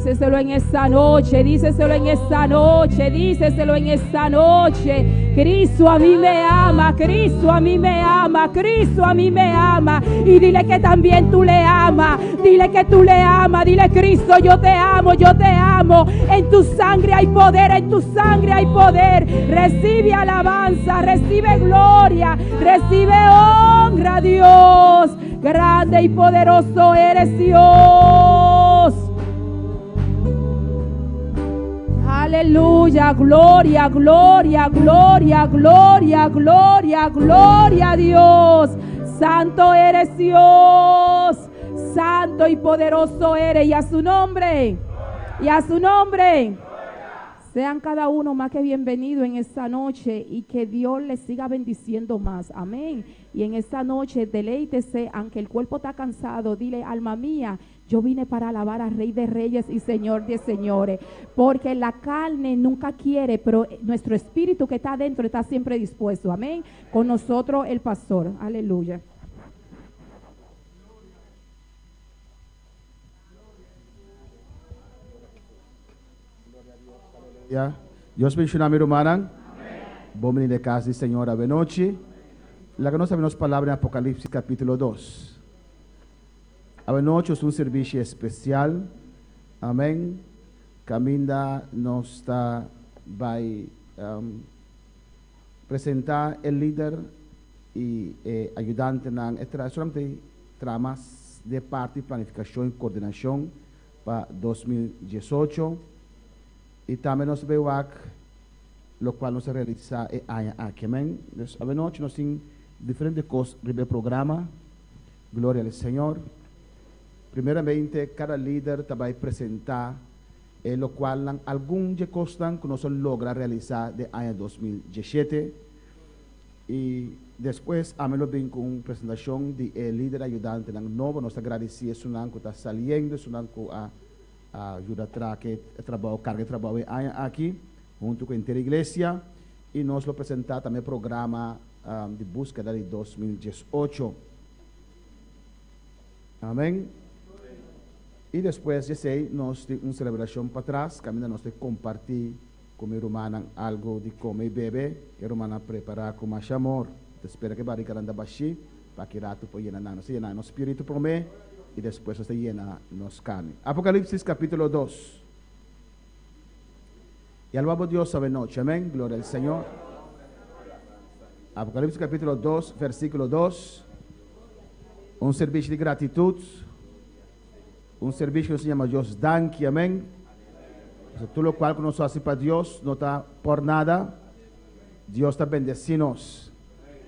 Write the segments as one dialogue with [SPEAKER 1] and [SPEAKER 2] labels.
[SPEAKER 1] Díceselo en esta noche, díceselo en esta noche, díceselo en esta noche. Cristo a mí me ama, Cristo a mí me ama, Cristo a mí me ama. Y dile que también tú le amas, dile que tú le amas, dile Cristo, yo te amo, yo te amo. En tu sangre hay poder, en tu sangre hay poder. Recibe alabanza, recibe gloria, recibe honra, Dios. Grande y poderoso eres Dios. Aleluya, gloria, gloria, gloria, gloria, gloria, gloria a Dios. Santo eres Dios. Santo y poderoso eres. Y a su nombre. Y a su nombre. Sean cada uno más que bienvenido en esta noche y que Dios les siga bendiciendo más. Amén. Y en esta noche deleítese, aunque el cuerpo está cansado, dile, alma mía, yo vine para alabar al Rey de Reyes y Señor de Señores. Porque la carne nunca quiere, pero nuestro espíritu que está adentro está siempre dispuesto. Amén. Con nosotros el pastor. Aleluya.
[SPEAKER 2] Ya. Dios bendiciona mi rumannan. Bon bini den cas di Señor awe nochi. Laga nos habri nos palabra den Apocalipsis capítulo 2. Awe nochi nos un servicio especial. Amén. Caminda nos ta bay presenta e lider y e ayudantenan. E tra solamente traha mas de parti planificacion y coordinacion pa 2018. Y tambe nos ta bay wak locual nos a realisa e aña aki. Amen. Dus awenochi nos tin diferente cos riba e programa. Gloria al Señor. Primeramente cada lider ta bay presenta e locualnan algun dje cosnan cu nos a logra realisa den aña 2017. Y despues ami lo bin cu un presentacion di e lider ayudantenan nobo. Nos ta gradici esunnan cu ta saliendo, esunnan cu a a yuda traha e trabou, karga e trabou e aña aki huntu ku henter iglesia i nos lo presentá tambe e programa di búskeda di 2018. Amèn. I despues di esei nos tin un selebrashon patras kaminda nos ta kompartí ku mi rumannan algu di kome i bebe ku e rumannan a prepará ku masha amor. Ta spera ku e barikanan ta bashí pa ki ratu por yena nan. Nos ta yena nos spiritu promé i despues nos ta yena nos karni. Apokalipsis kapítulo 2. I alabá bo Dios awe nochi. Amèn. Gloria al Señor. Apokalipsis kapítulo 2, versíkulo 2. Un servisio di gratitut. Un servisio ku nos ta yama Dios danki. Amèn. Pasobra tur lokual ku nos hasi pa Dios no ta por nada. Dios ta bendesí nos.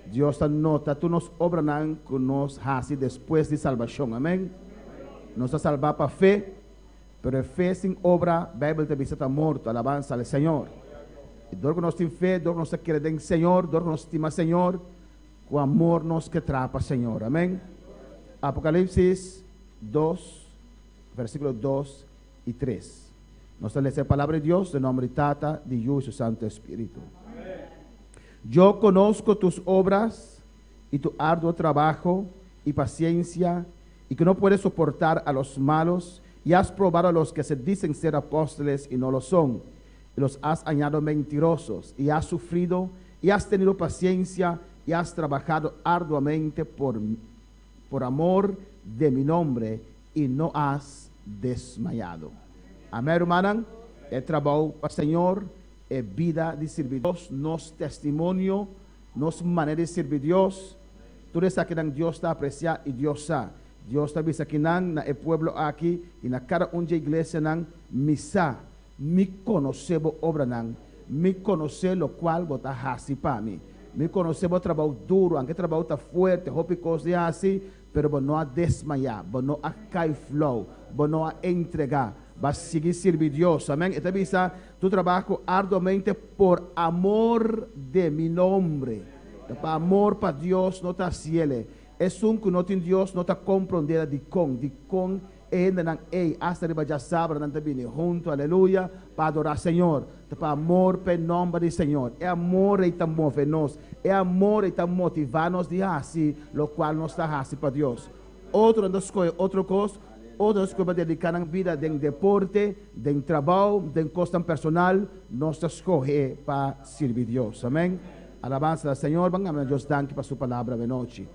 [SPEAKER 2] Dios ta nota tur nos obranan ku nos hasi despues di salbashon. Amèn. Nos ta salbá pa fe, pero e fe sin obra, Beibel ta bisa, ta morto. Alabansa al Señor. I dor ku nos tin fe, dor ku nos ta kere den Señor, dor ku nos stima Señor, ku amor nos ke traha pa Señor. Amèn. Apokalipsis 2, versíkulo 2 i 3. Nos ta lesa e palabra di Dios den nòmber di Tata, di Yu i su Santu Espíritu. Yo conozco tus obras y tu arduo trabajo y paciencia y que no puedes soportar a los malos y has probado a los que se dicen ser apóstoles y no lo son y los has hallado mentirosos y has sufrido y has tenido paciencia y has trabajado arduamente por, por amor de mi nombre y no has desmayado. Amén, rumannan. E trabou pa Señor, e bida di sirbi Dios, nos testimonio, nos manera di sirbi Dios, tur esakinan Dios ta apresiá i Dios sa. Dios ta bisa kinan na e pueblo aki i na kada un dje iglesianan, Mi sa, mi konosé bo obranan, mi konosé lokual bo ta hasi pa mi. Mi konosé bo trabou duru, anke trabou ta fuerte, hopi kos di hasi, pero bo no a desmayá, bo no a kai flou, bo no a entregá. Bo a sigui sirbi Dios. Amèn. E ta bisa, Tu trabaho arduamente por amor de mi nombre. Ta pa amor pa Dios no ta hasiel. Esun ku no tin Dios no ta komprondé dikon, dikon e hendenan ei asta riba djasabra nan ta bini huntu, aleluya, pa adorá Señor. Ta pa amor pa e nòmber di Señor. E amor ei ta move nos. E amor ei ta motivá nos di hasi lokual nos ta hasi pa Dios. Otronan ta skohe otro kos. Otro ta skohe pa dediká nan bida den deporte, den trabou, den kosnan personal. Nos ta skohe pa sirbi Dios. Amèn. Alabansa na Señor. Ban gana Dios danki pa su palabra awenochi.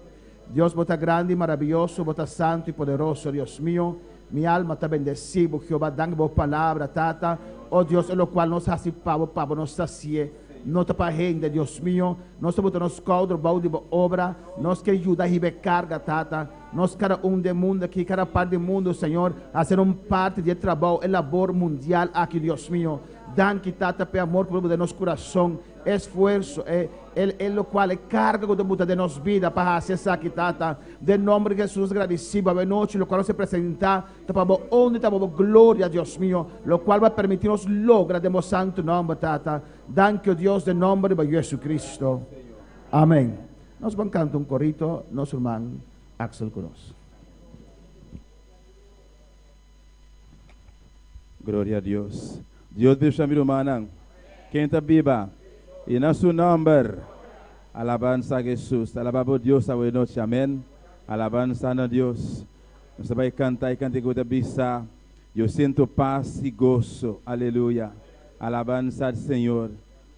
[SPEAKER 2] Dios, bo ta grandi i maraviyoso, bo ta santu i poderoso, Dios mio. Mi alma ta bendesí bo, Jehová. Danki pa bo palabra, Tata. O Dios, e lokual nos hasi pa bo, pa bo nos ta hasié. No ta pa hende, Dios mio. Nos ta buta nos skouder bou di bo obra. Nos ke yuda hiba e karga, Tata. Nos kada un den mundu aki, kada parti di mundu, Señor, a ser un parti di e trabou, e labor mundial aki, Dios mio. Danki, Tata, p'e amor ku bo ta buta den nos kurason, e esfuerso, e, e, e lokual, e karga ku bo ta buta den nos bida pa hasi esaki, Tata. Den nomber di Jesus gradisí bo awenochi, lokual nos a presentá ta pa bo honra i ta pa bo gloria, Dios mio, lokual bo a permití nos logra den bo santu nomber, Tata. Danki, o Dios, den nomber di bo Jesucristo. Amen. Nos ban kanta un korito, nos ruman Axel ku nos.
[SPEAKER 3] Gloria a Dios. Dios bishta mi rumannan. Ken ta biba? I na su nomber. Alabansa a Jesus. Alaba bo Dios awe nochi. Amen. Alabansa na Dios. Nos ta bai kanta e kantika ku ta bisa, Yo siento paz y gozo. Aleluya. Alabansa al Señor.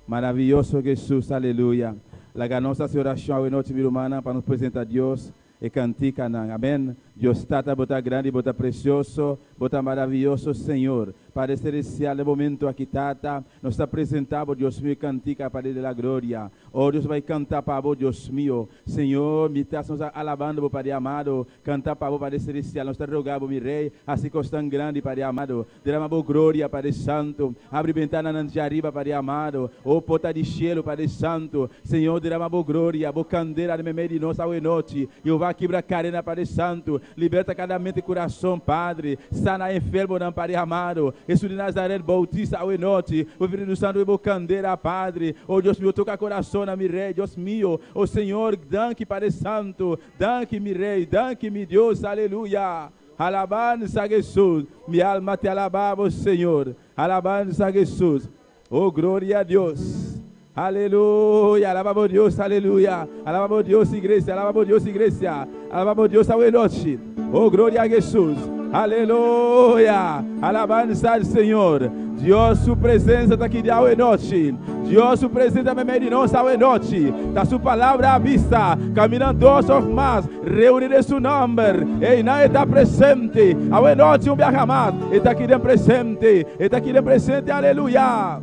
[SPEAKER 3] Maraviyoso Jesus. Aleluya. Laga nos hasi orashon awe nochi mi rumannan pa nos presenta Dios e kantikanan. Amen. Dios Tata bo ta grandi, bo ta precioso, bo ta maraviyoso Señor. Padre Celestial den momento aki Tata nos ta presenta bo Dios mio e kantika Padre de la Gloria. Oh Dios bai kanta pa bo Dios mio. Señor mi ta nos alabando bo Padre amado. Kanta pa bo Padre Celestial nos ta roga bo mi Rey hasi kos tan grandi Padre amado. Derama bo gloria, Padre Santo. Habri bentananan djariba, Padre amado. O porta di cielo, Padre Santo. Señor, derama bo gloria, bo candela den meimei di nos awe nochi. Jehová, kibra cadena, Padre Santo. Liberta cada mente y curason, Padre. Sana enfermonan, Padre amado. Jesús di Nazaret, bautisa awe nochi. Bo Spiritu Santo e bo candela, Padre. O Dios mio, toca corazonnan, mi Rey, Dios mio. O Señor, danki, Padre Santo. Danki, mi Rey. Danki, mi Dios. Aleluya. Alabanza Jesus, mi alma te alaba bo Señor. Alabanza Jesus. Oh gloria a Dios. Aleluya, alaba bo Dios, aleluya. Alaba bo Dios iglesia, alaba bo Dios iglesia. Alaba bo Dios awe nochi. Oh gloria a Jesus. Aleluya. Alabanza al Señor. Dios su presencia ta aki di awe nochi. Dios su presencia meimei di nos awe nochi. Ta su palabra a bisa, Camina dos of mas, Reuni den su nomber, einan e ta presente. Awe nochi un biaha mas, e ta aki den presente, e ta aki den presente, aleluya,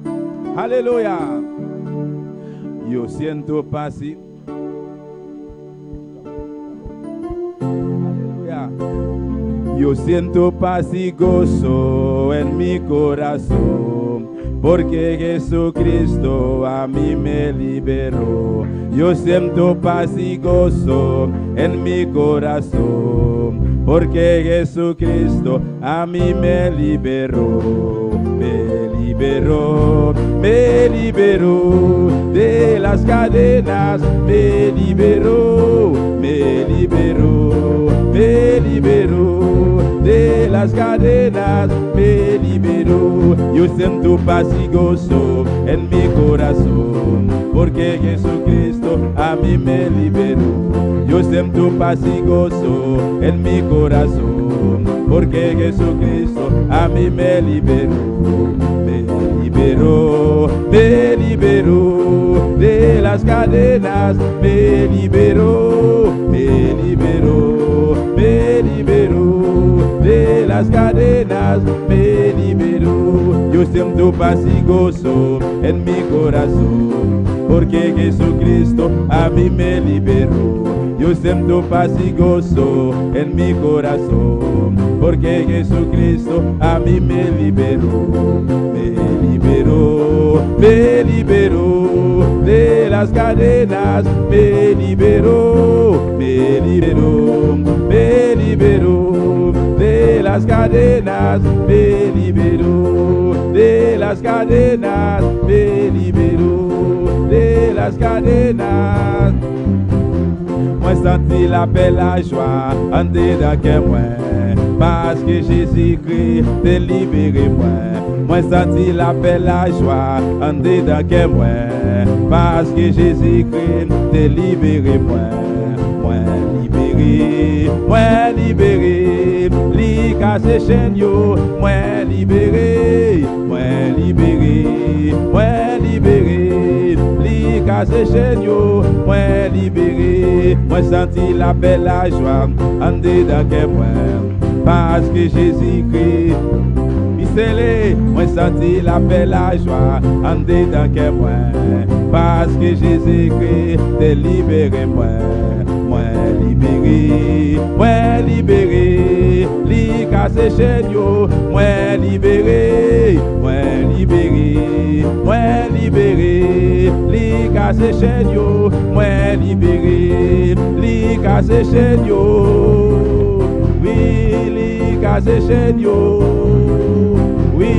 [SPEAKER 3] aleluya. Yo siento paz y Aleluya. Yo siento paz y gozo en mi corazón, porque Jesucristo a mí me liberó. Yo siento paz y gozo en mi corazón, porque Jesucristo a mí me liberó. Me liberó, me liberó de las cadenas, me liberó, me liberó, me liberó de las cadenas, me liberó. Yo siento paz y gozo en mi corazón, porque Jesucristo a mí me liberó. Yo siento paz y gozo en mi corazón, porque Jesucristo a mí me liberó. Me liberó, me liberó de las cadenas, me liberó, me liberó, me liberó de las cadenas, me liberó. Yo siento paz y gozo en mi corazón, porque Jesucristo a mí me liberó. Yo siento paz y gozo en mi corazón, porque Jesucristo a mí me liberó. Me liberó, me liberó de las cadenas, me liberó, me liberó, me liberó de las cadenas, me liberó de las cadenas, me liberó de las cadenas. Mwen santi lapè lajwa andedan kè mwen Paske Jezikri te libere mwen Mwen santi lapè lajwa andedan kè mwen Paske Jezikri te libere mwen Mwen libere, mwen libere Li. kase chenn yo, mwen libere, mwen libere, mwen libere. Li kase chenn yo, mwen libere. Mwen santi lapè lajwa andedan kè mwen, paske Jezikri mi sele. Mwen santi lapè lajwa andedan kè mwen, paske Jezikri te libere mwen. Mwen libere, mwen libere, li kase chenn yo. Mwen libere, mwen libere, mwen libere, li kase chenn yo. Mwen libere, li kase chenn yo. Wi, li kase chenn yo. Wi,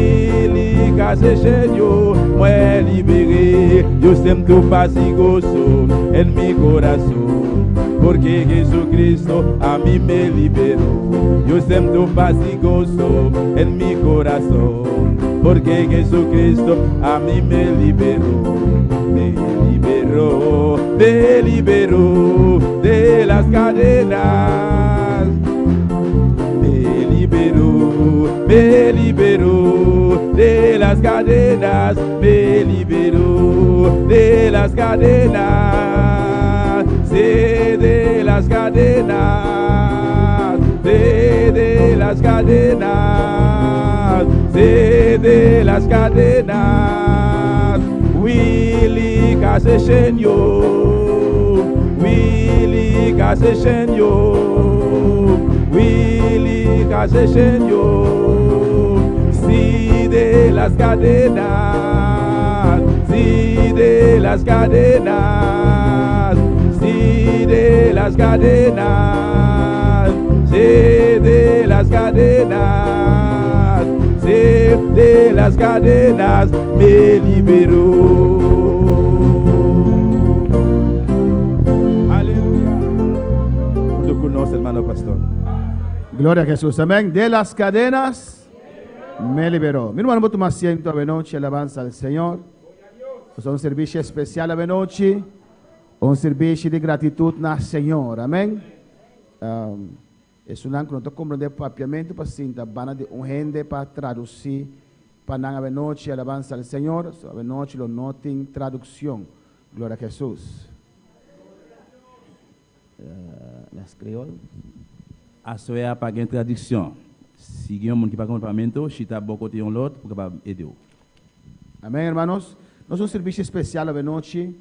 [SPEAKER 3] li kase chenn yo. Mwen libere, yo siento paz y gozo en mi corazón, porque Jesucristo a mí me liberó. Yo siento paz y gozo en mi corazón, porque Jesucristo a mí me liberó. Me liberó, me liberó de las cadenas. Me liberó, me liberó de las cadenas, me liberó de las cadenas, sí, de las cadenas, sí, de las cadenas, sí, de las cadenas. Wi, li kase chenn yo, wi, li kase chenn yo, wi, li kase chenn yo, sí, de las cadenas, sí, de las cadenas, sí, de las cadenas, sí, de las cadenas, sí, de las cadenas, me liberó. Aleluya. Tú conoces, hermano pastor.
[SPEAKER 2] Gloria a Jesús. Amén. De las cadenas me liberó. Mi hermano, tuma asiento awe nochi, alabanza al Señor. Es un servicio especial awe nochi. Un servicio di gratitud na Señor. Amén. Esunnan cu no ta comprende papiamento pa sinta banda di un hende pa traduci pa nan awe nochi, alabanza al Señor. So, awe nochi lo no tin traduccion. Gloria a Jesús. Las creol.
[SPEAKER 3] Aswè a pa gen tradiksyon. Si gen yon moun ki pa konprann papiamento, chita bò kote yon lòt pou kapab ede w.
[SPEAKER 2] Amén, hermanos. Nos un servicio especial awe nochi.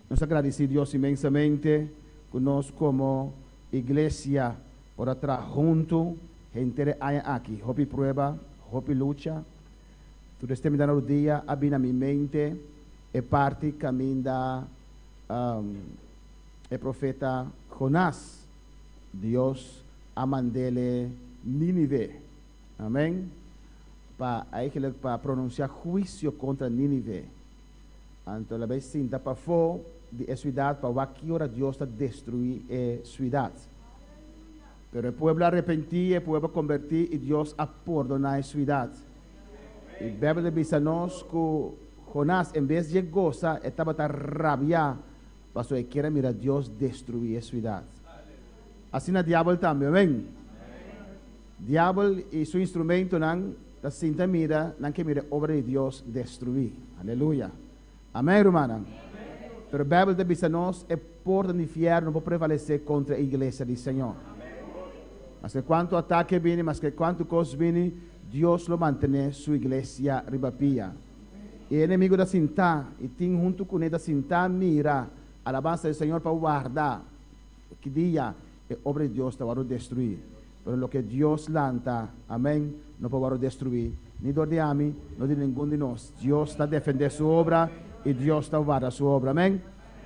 [SPEAKER 2] Nos ta gradici Dios inmensamente cu nos como iglesia por a traha hunto henter e aña aki. Hopi prueba, hopi lucha. Tur este mi ta na rodia a bin na mi mente e parti caminda e profeta Jonás, Dios a mand'ele Nínive. Amén. Pa eigenlijk pa pronuncia huicio contra Nínive. Anto el a bay sinta pafó di e ciudad pa wak ki ora Dios ta destrui e ciudad. Pero e pueblo a repentí, e pueblo a conbertí y Dios a pordona e ciudad. Y Bijbel ta bisa nos cu Jonás en bes dje goza e tabata rabia pasobra e kier a mira Dios destrui e ciudad. Asina diabel tambe, amen. Diabel y su instrumentonan ta sinta mira, nan ke mira e obra di Dios destrui. Aleluya. Amen, rumannan. Pero Bijbel ta bisa nos e porta di infierno no por prevalece contra e iglesia di Señor. Maske cuanto atake bini, maske cuanto cos bini, Dios lo mantene su iglesia riba pia. E enemigo ta sintá i tin huntu kuné ta sintá mira alabansa di Señor pa warda ki dia e obra di Dios ta wòrdu destruí. Pero loke Dios lanta, amèn, no por wòrdu destruí, ni dor di ami, no di ningun di nos. Dios ta defendé su obra i Dios ta warda su obra, amèn.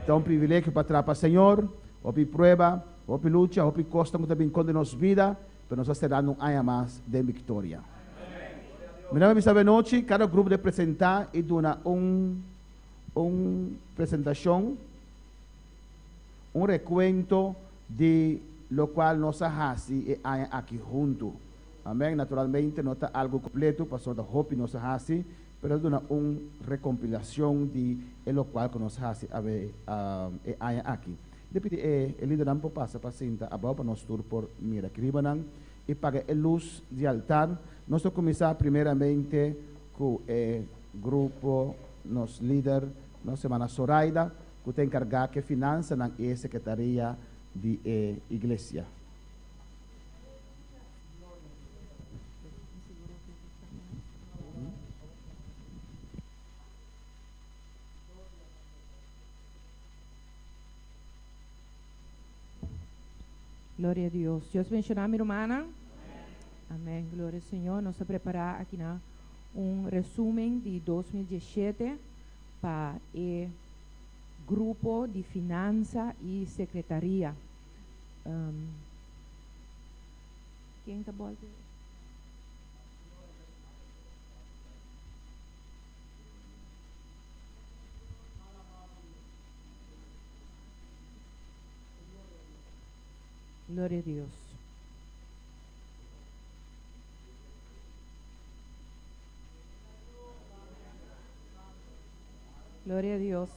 [SPEAKER 2] Ta un privilegio pa traha pa Señor. Hopi prueba, hopi lucha, hopi kosnan ku ta bin kontra nos bida, pero nos ta serando un aña mas den viktoria. Mi ta bisa anochi, kada grupo debe presentá i duna un un presentashon, un rekuento di lokual nos a hasi e aña aki huntu. Amèn. Naturalmente no ta algu kompleto pasobra ta hopi nos a hasi, pero ta duna un rekompilashon di e lokual ku nos hasi awe e aña aki. Mi ta pidi e lidernan por pasa pa sinta abou pa nos tur por mira. Kribanan. i paga e lus di altar. Nos ta kuminsá primeramente ku e grupo, nos lider, nos hermana Zoraida, ku ta enkargá ku e finansanan i e sekretaria di e iglesia.
[SPEAKER 1] Gloria a Dios. Dios bendiciona mi rumannan. Amén. Gloria al Señor. Nos a prepara aki na un resumen di 2017 pa e grupo di finanza y secretaria. Ken ta bolbe? Gloria a Dios. Gloria a Dios.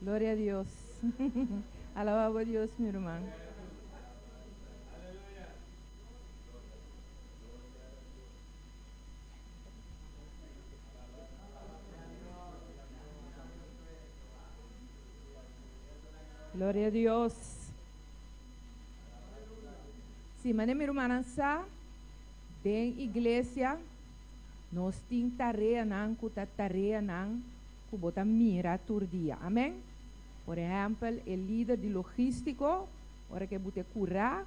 [SPEAKER 1] Gloria a Dios. Alabá Dios, mi ruman. Gloria a Dios. Si, mane mi rumannan sa, den iglesia nos tin tareanan ku ta tareanan ku bo ta mira tur dia. Amen? Por ehèmpel, e lider di logístiko, ora ku e bute kurá,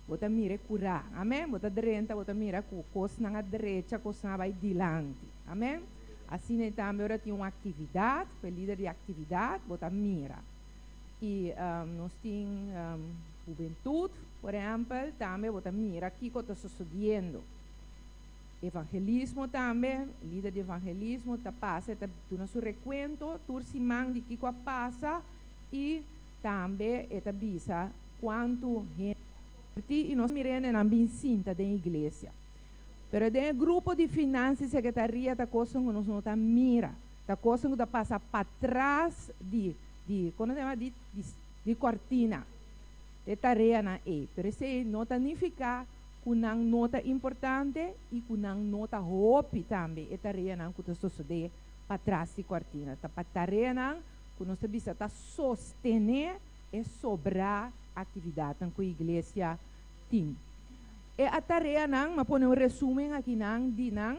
[SPEAKER 1] bo ta mira e kurá. Amen? Bo ta drenta, bo ta mira ku kosnan a drecha, kosnan a bai dilanti. Amen? Asina ei tambe ora tin un aktividat, ku e lider di aktividat, bo ta mira. I nos tin hubentut, por ehèmpel, tambe bo ta mira kiko ta sosodiendo. Evangelismo tambe, lider di evangelismo ta pasa, e ta duna su rekuento tur siman di kiko a pasa i tambe e ta bisa kuantu hende a konvertí i nos mira hendenan bin sinta den iglesia. Pero den e grupo di finansa i sekretaria ta kosnan ku nos no ta mira, ta kosnan ku ta pasa patras di di kono ta yama di di kortina, e tareanan ei. Pero esei no ta nifiká ku nan no ta importante i ku nan no ta hopi tambe e tareanan ku ta sosodé patras di kòrtina. Ta pa tareanan ku nos ta bisa ta sostené e sobrá aktividatnan ku iglesia tin. E a tareanan, m'a pone un resúmen akinan di nan,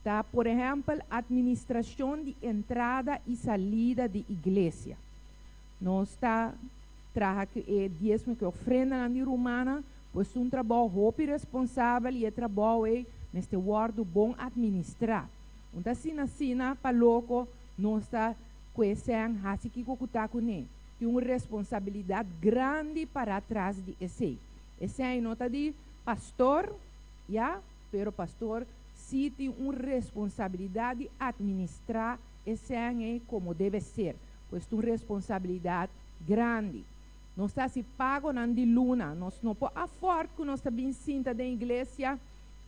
[SPEAKER 1] ta por ehèmpel atministrashon di entrada i salida di iglesia. Nos ta traha ku e diesmo ku e ofrendanan di rumannan. Pues un trabou hopi responsabel i e trabou ei mester wòrdu bon atministrá. Un ta asina asina pa loko nos ta ku e sèn hasi kiko ku ta kuné. Tin un responsabilidat grandi pará tras di esei. E sèn no ta di pastor, ya, pero pastor sí tin un responsabilidat di atministrá e sèn ei komo debe ser. Pues ta un responsabilidat grandi. Nos ta hasi pagonan di luna. Nos no por afòrt ku nos ta bin sinta den iglesia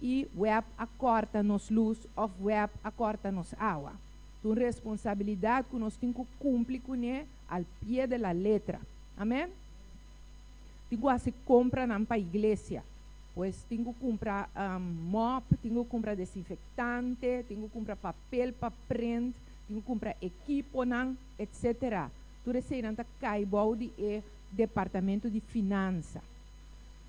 [SPEAKER 1] i web a kòrta nos lus òf web a kòrta nos awa. Ta un responsabilidat ku nos tin ku kumpli kuné al pie de la letra. Amèn. Tin ku hasi kompranan pa iglesia. Pues tin ku kumpra mòp, tin ku kumpra desinfektante, tin ku kumpra papel pa print, tin ku kumpra ekiponan, etsetera. Tur eseinan ta kai bou di e Departamento di Finansa.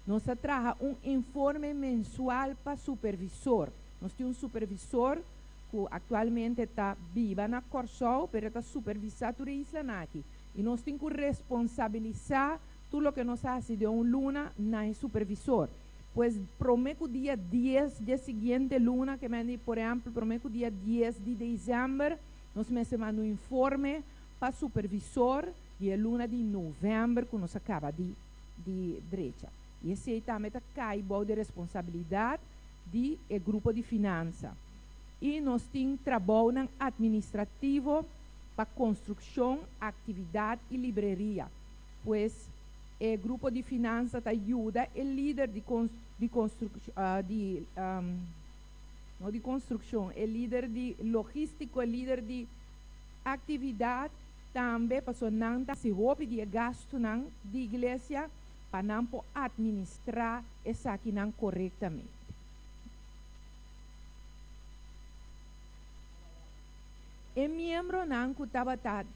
[SPEAKER 1] Nos ta traha un informe mensual pa supervisor. Nos tin un supervisor ku aktualmente ta biba na Kòrsou, pero e ta supervisá tur e islanan aki. I nos tin ku responsabilisá tur loke nos a hasi den un luna na e supervisor. Pues promé ku dia dies dje siguiente luna, ke men di por ehèmpel promé ku dia dies di desèmber, nos mester manda un informe pa supervisor di e luna di novèmber ku nos a kaba di di drecha. I esei tambe ta kai bou di responsabilidat di e grupo di finansa. I nos tin trabounan atministrativo pa konstrukshon, aktividat i libreria. Pues e grupo di finansa ta yuda e lider di.
[SPEAKER 4] di konstrukshon, di, no di konstrukshon, e lider di logístiko, e lider di aktividat tambe, pasobra nan ta hasi hopi di e gastunan di iglesia pa nan por atministrá esakinan korektamente. E miembronan ku tabata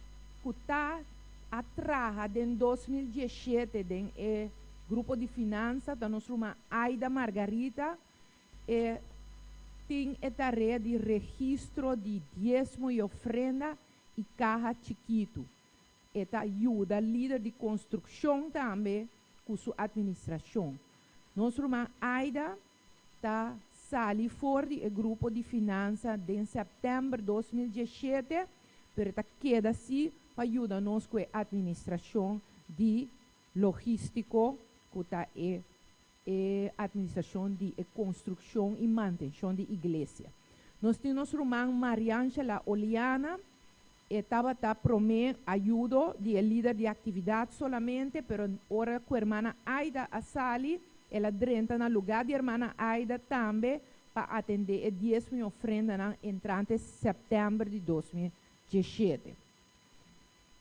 [SPEAKER 4] ku ta a traha den 2017 den e grupo di finansa ta nos ruman Aida Margarita, e tin e tarea di registro di diesmo i ofrenda i kaha chikitu. E ta yuda lider di konstrukshon tambe ku su atministrashon. Nos ruman Aida ta sali for di e grupo di finansa den sèptèmber 2017, pero e ta keda si pa yuda nos ku e atministrashon di logístiko, ku ta e e atministrashon di e konstrukshon i mantenshon di iglesia. Nos tin nos ruman Mariangela Oliana, e tabata promé ayudo di e lider di aktividat solamente, pero ora ku hermana Aida a sali, el a drenta na lugá di hermana Aida tambe pa atendé e diesmo i ofrendanan entrante sèptèmber di 2017.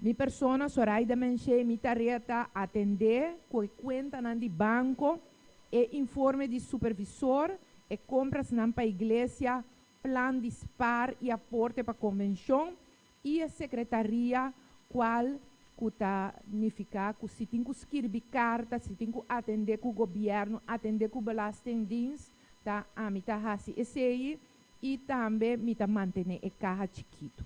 [SPEAKER 4] Mi persona, Soraida Menshé, mi tarea ta atendé ku e kuentanan di banko, e informe di supervisor, e komprasnan pa iglesia, plan di spar i aporte pa konvenshon i e sekretaria kual ku ta nifiká ku si tin ku skirbi karta, si tin ku atendé ku gobièrnu, atendé ku belastingdienst, ta ami ta hasi esei i tambe mi ta mantené e kaha chikitu.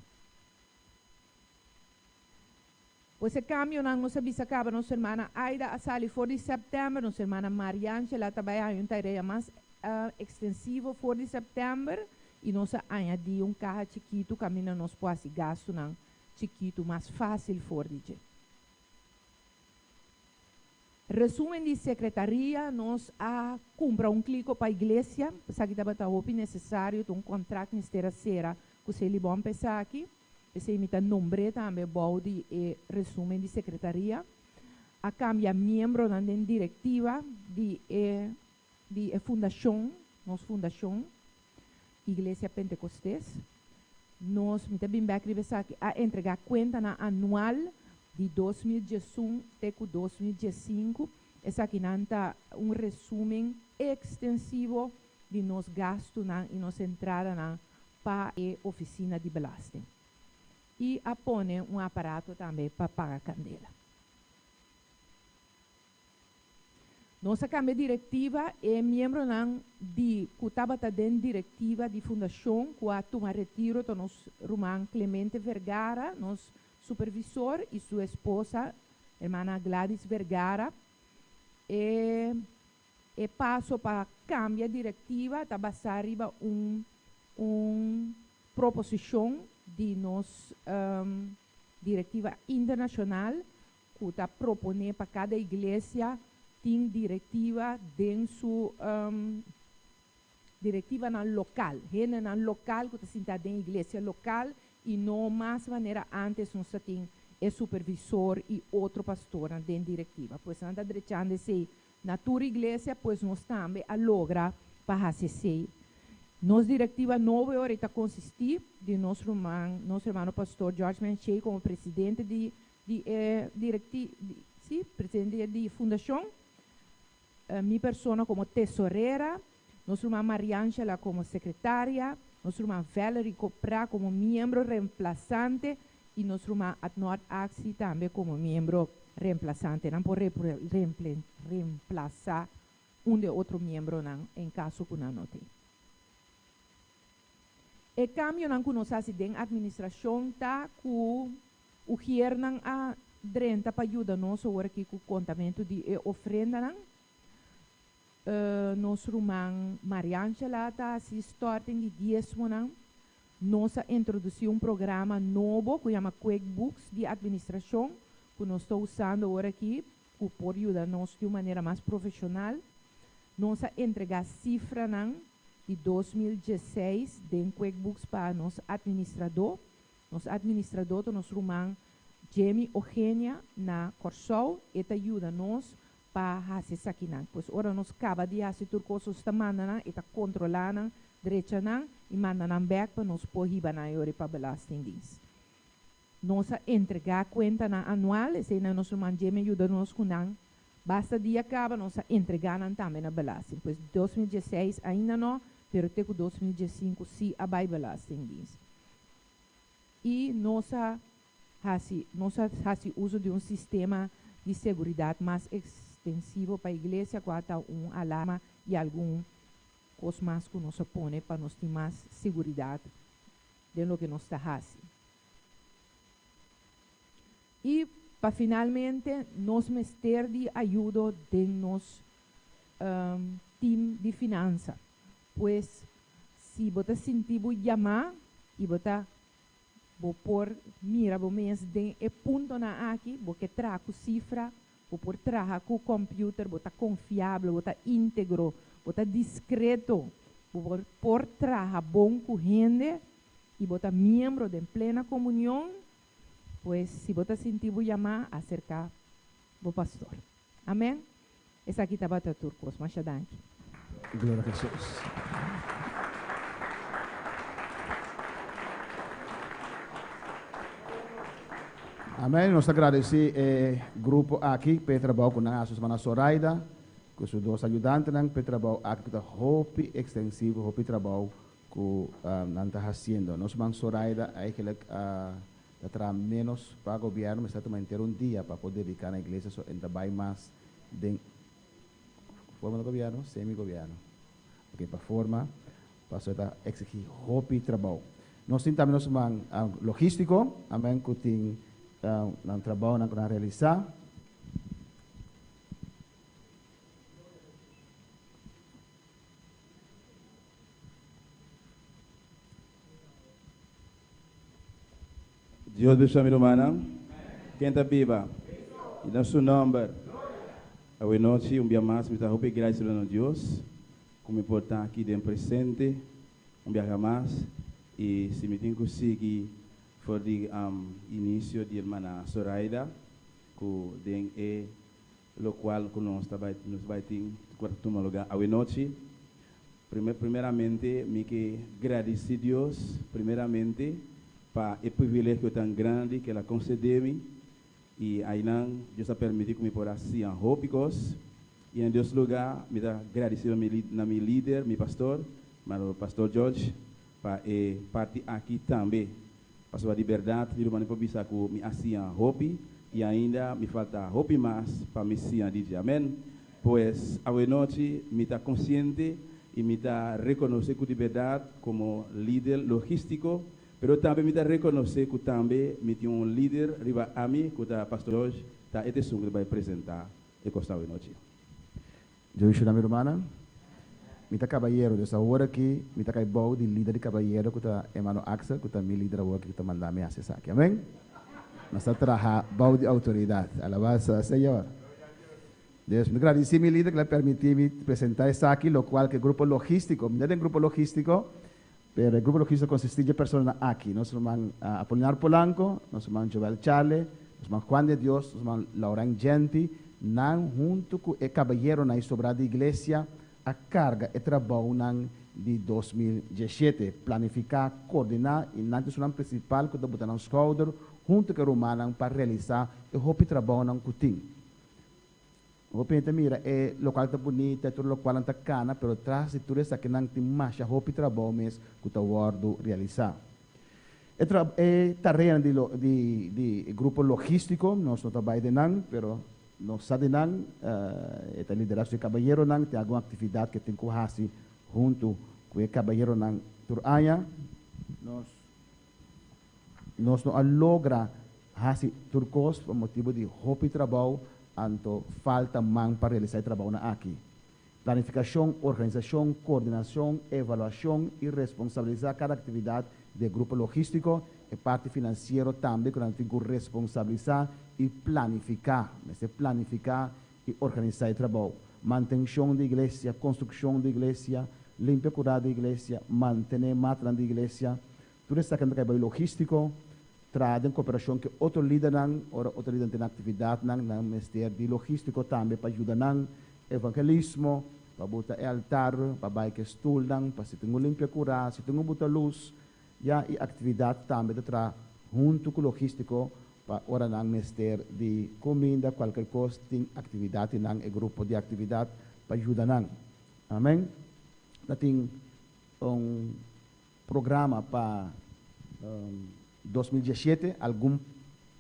[SPEAKER 4] Pues e kambionan nos a bisa kaba, nos hermana Aida a sali for di sèptèmber, nos hermana Mariangela ta bai haña un tarea mas ekstensivo for di sèptèmber i nos a añadí un kaha chikitu kaminda nos por hasi gastunan chikitu mas fásil for di dje. Resumen di sekretaria, Nos a kumpra un kliko pa iglesia, esaki tabata hopi nesesario, ta un kontrakt mester a sera ku Selibon pa esaki. P'esei mi ta nombr'é tambe bou di e resumen di sekretaria. A kambia miembronan den direktiva di e di e fundashon, nos fundashon, Iglesia Pentekostes. Nos, mi ta bin bèk riba esaki, a entregá kuentanan anual di 2011 te ku 2015. Esakinan ta un resumen ekstensivo di nos gastunan i nos entradanan pa e ofisina di belasting. I a pone un aparato tambe pa paga kandela. Nos a kambia direktiva, e miembronan di ku tabata den direktiva di fundashon ku a tuma retiro ta nos ruman Clemente Vergara, nos supervisor, i su esposa, hermana Gladys Vergara. E E paso pa kambia direktiva ta basá riba un un proposishon di nos direktiva internashonal ku ta proponé pa kada iglesia tin direktiva den su direktivanan lokal, hendenan lokal ku ta sinta den iglesia lokal i no mas manera ántes nos ta tin e supervisor i otro pastornan den direktiva. Pues nan ta drechando esei Na tur iglesia, pues nos tambe a logra pa hasi esei. Nos direktiva nobo e ora ei ta konsistí di nos ruman, nos hermano pastor George Menchey komo presidente di di e direkti di sí, presidente di fundashon, mi persona komo tesorera, nos ruman Mariangela komo sekretaria, nos ruman Valerie Copra komo miembro remplasante i nos ruman Adnord Axi tambe komo miembro remplasante. Nan por remplasá un di e otro miembronan en kaso ku nan no tin. E kambionan ku nos hasi den atministrashon ta ku ugiernan a drenta pa yuda nos awor aki ku kontamentu di e ofrendanan. Nos ruman Mariangela ta hasi storting di diesmonan. Nos a introdusí un programa nobo ku yama QuickBooks di atministrashon ku nos ta usando ora aki ku por yuda nos di un manera mas profeshonal. Nos a entregá sifranan di 2016 den QuickBooks pa nos atministradó. Nos atministradó ta nos ruman Jamie Ogenia na Kòrsou. E ta yuda nos. Pa hasi esakinan. Pues ora nos kaba di hasi tur kos nos ta manda nan, e ta kontrolá nan, drecha nan i manda nan bèk pa nos por hiba nan e ora pa Belastingdienst. Nos a entregá kuentanan anual, eseinan nos ruman Jimmy a yuda nos ku nan. Basta dia kaba nos a entregá nan tambe na Belasting. Pues 2016 ainda no, pero te ku 2015 sí a bai Belastingdienst. I nos a hasi nos a hasi uso di un sistema di seguridat mas ekstensivo pa iglesia ku a ta un alarma i algun kos mas ku nos a pone pa nos tin mas seguridat den loke nos ta hasi. I pa finalmente nos mester di ayudo den nos team di finansa. Pues si bo ta sinti bo yamá i bo ta Bo por mira bo mes den e puntonan aki, bo ke traha ku sifra, bo por traha ku kòmpiuter, bo ta konfiabel, bo ta íntegro, bo ta diskreto, bo por por traha bon ku hende i bo ta miembro den Plena Komunion, pues si bo ta sinti bo yamá, aserká bo pastor. Amèn. Esaki tabata tur kos. Masha danki.
[SPEAKER 2] Gloria a Hesus. Amén. Nos ta gradeci e grupo aki p'e trabou cu nan a haci su hermana Zoraida cu su dos ayudantenan p'e trabou aki cu ta hopi extensivo, hopi trabou cu nan ta haciendo. Nos herman Zoraida eigenlijk a ta traha menos pa gobierno, mester a tuma henter un dia pa por dedica na iglesia, so e ta bay mas den forma di gobierno, semi gobierno. Ok, pa forma, pasobra e ta exigi hopi trabou. Nos tin tambe nos man logistico, amen, cu tin nan trabounan cu nan a realisa.
[SPEAKER 3] Dios benshoa mi rumannan. Ken ta biba? I na su nomber. Awe nochi un bia mas mi ta hopi gradisido na Dios ku mi por ta aki den presente un biaha mas i si mi tin ku sigui for di inicio di hermana Zoraida ku den e lokual ku nos ta bai nos bai tin ku ta tuma luga awe nochi. Primer primeramente mi ke gradisi Dios primeramente pa e privilegio tan grandi ke el a konsede mi i ainan Dios a permiti ku mi por a siña hopi kos i na Dios luga mi ta gradisido mi na mi lider mi pastor mano pastor George pa e parti aki tambe pasobra di bèrdat mi ruman mi por bisa ku mi a siña hopi i ainda mi falta hopi mas pa mi siña di dje amen pues awenochi mi ta konsiente i mi ta rekonosé ku di bèrdat komo lider logístiko pero tambe mi ta rekonosé ku tambe mi tin un lider riba ami ku ta pastor George ta e ta esun ku ta bai presentá e kos awenochi.
[SPEAKER 2] Joshua na mi rumannan, mi ta kabayero, dus awor aki mi ta kai bou di lider di kabayero ku ta hermano Axel, ku ta mi lider awor aki ku ta manda mi hasi esaki. Amen? Nos ta traha bou di outoridat. Alabansa Señor. Dus mi ta gradisí mi lider ku el a permití mi presentá esaki, lokual ku e grupo logístiko, mi no ta den grupo logístiko, pero e grupo logístiko konsistí dje personanan aki, nos ruman Apolinar Polanco, nos ruman Joel Charle, nos ruman Juan de Dios, nos ruman Lauren Genti, nan huntu ku e kabayeronan i sobrá di iglesia a karga e trabounan di 2017, planifiká, koordiná i nan ta esunnan prinsipal ku ta buta nan skouder huntu ku e rumannan pa realisá e hopi trabounan ku tin. Hopi hende ta mira e lokual ta bunita, tur lokualnan ta kana, pero tras di tur esakinan tin masha hopi trabou mes ku ta wòrdu realisá. E tra e tareanan di lo di di e grupo logístiko nos no ta bai den nan, pero nos sa di nan, e ta liderá su e kabayeronan, tin algun aktividat ku e tin ku hasi huntu ku e kabayeronan tur aña. Nos Nos no a logra hasi tur kos pa motibu di hopi trabou, anto falta man pa realisá e trabounan aki. Planifikashon, organisashon, koordinashon, evaluashon i responsabilisá kada aktividat di e grupo logístiko, e parti finansiero tambe ku nan tin ku responsabilisá i planifiká. Mester planifiká i organisá e trabou. Mantenshon di iglesia, konstrukshon di iglesia, limpia kurá di iglesia, mantené matanan di iglesia, Tur esaki nan ta kai bai logístiko. Traha den koperashon ku otro lidernan, ora otro lidernan tin aktividatnan, nan mester di logístiko tambe pa yuda nan, evangelismo, pa buta e altar, pa bai ku e stulnan, pa si tin un limpia kurá, si tin un buta lus, ya, i aktividat tambe ta traha huntu ku logístiko pa ora nan mester di kuminda, kualker kos, tin aktividat i nan e grupo di aktividat pa yuda nan. Amen. Ta tin un Programa pa 2017, algun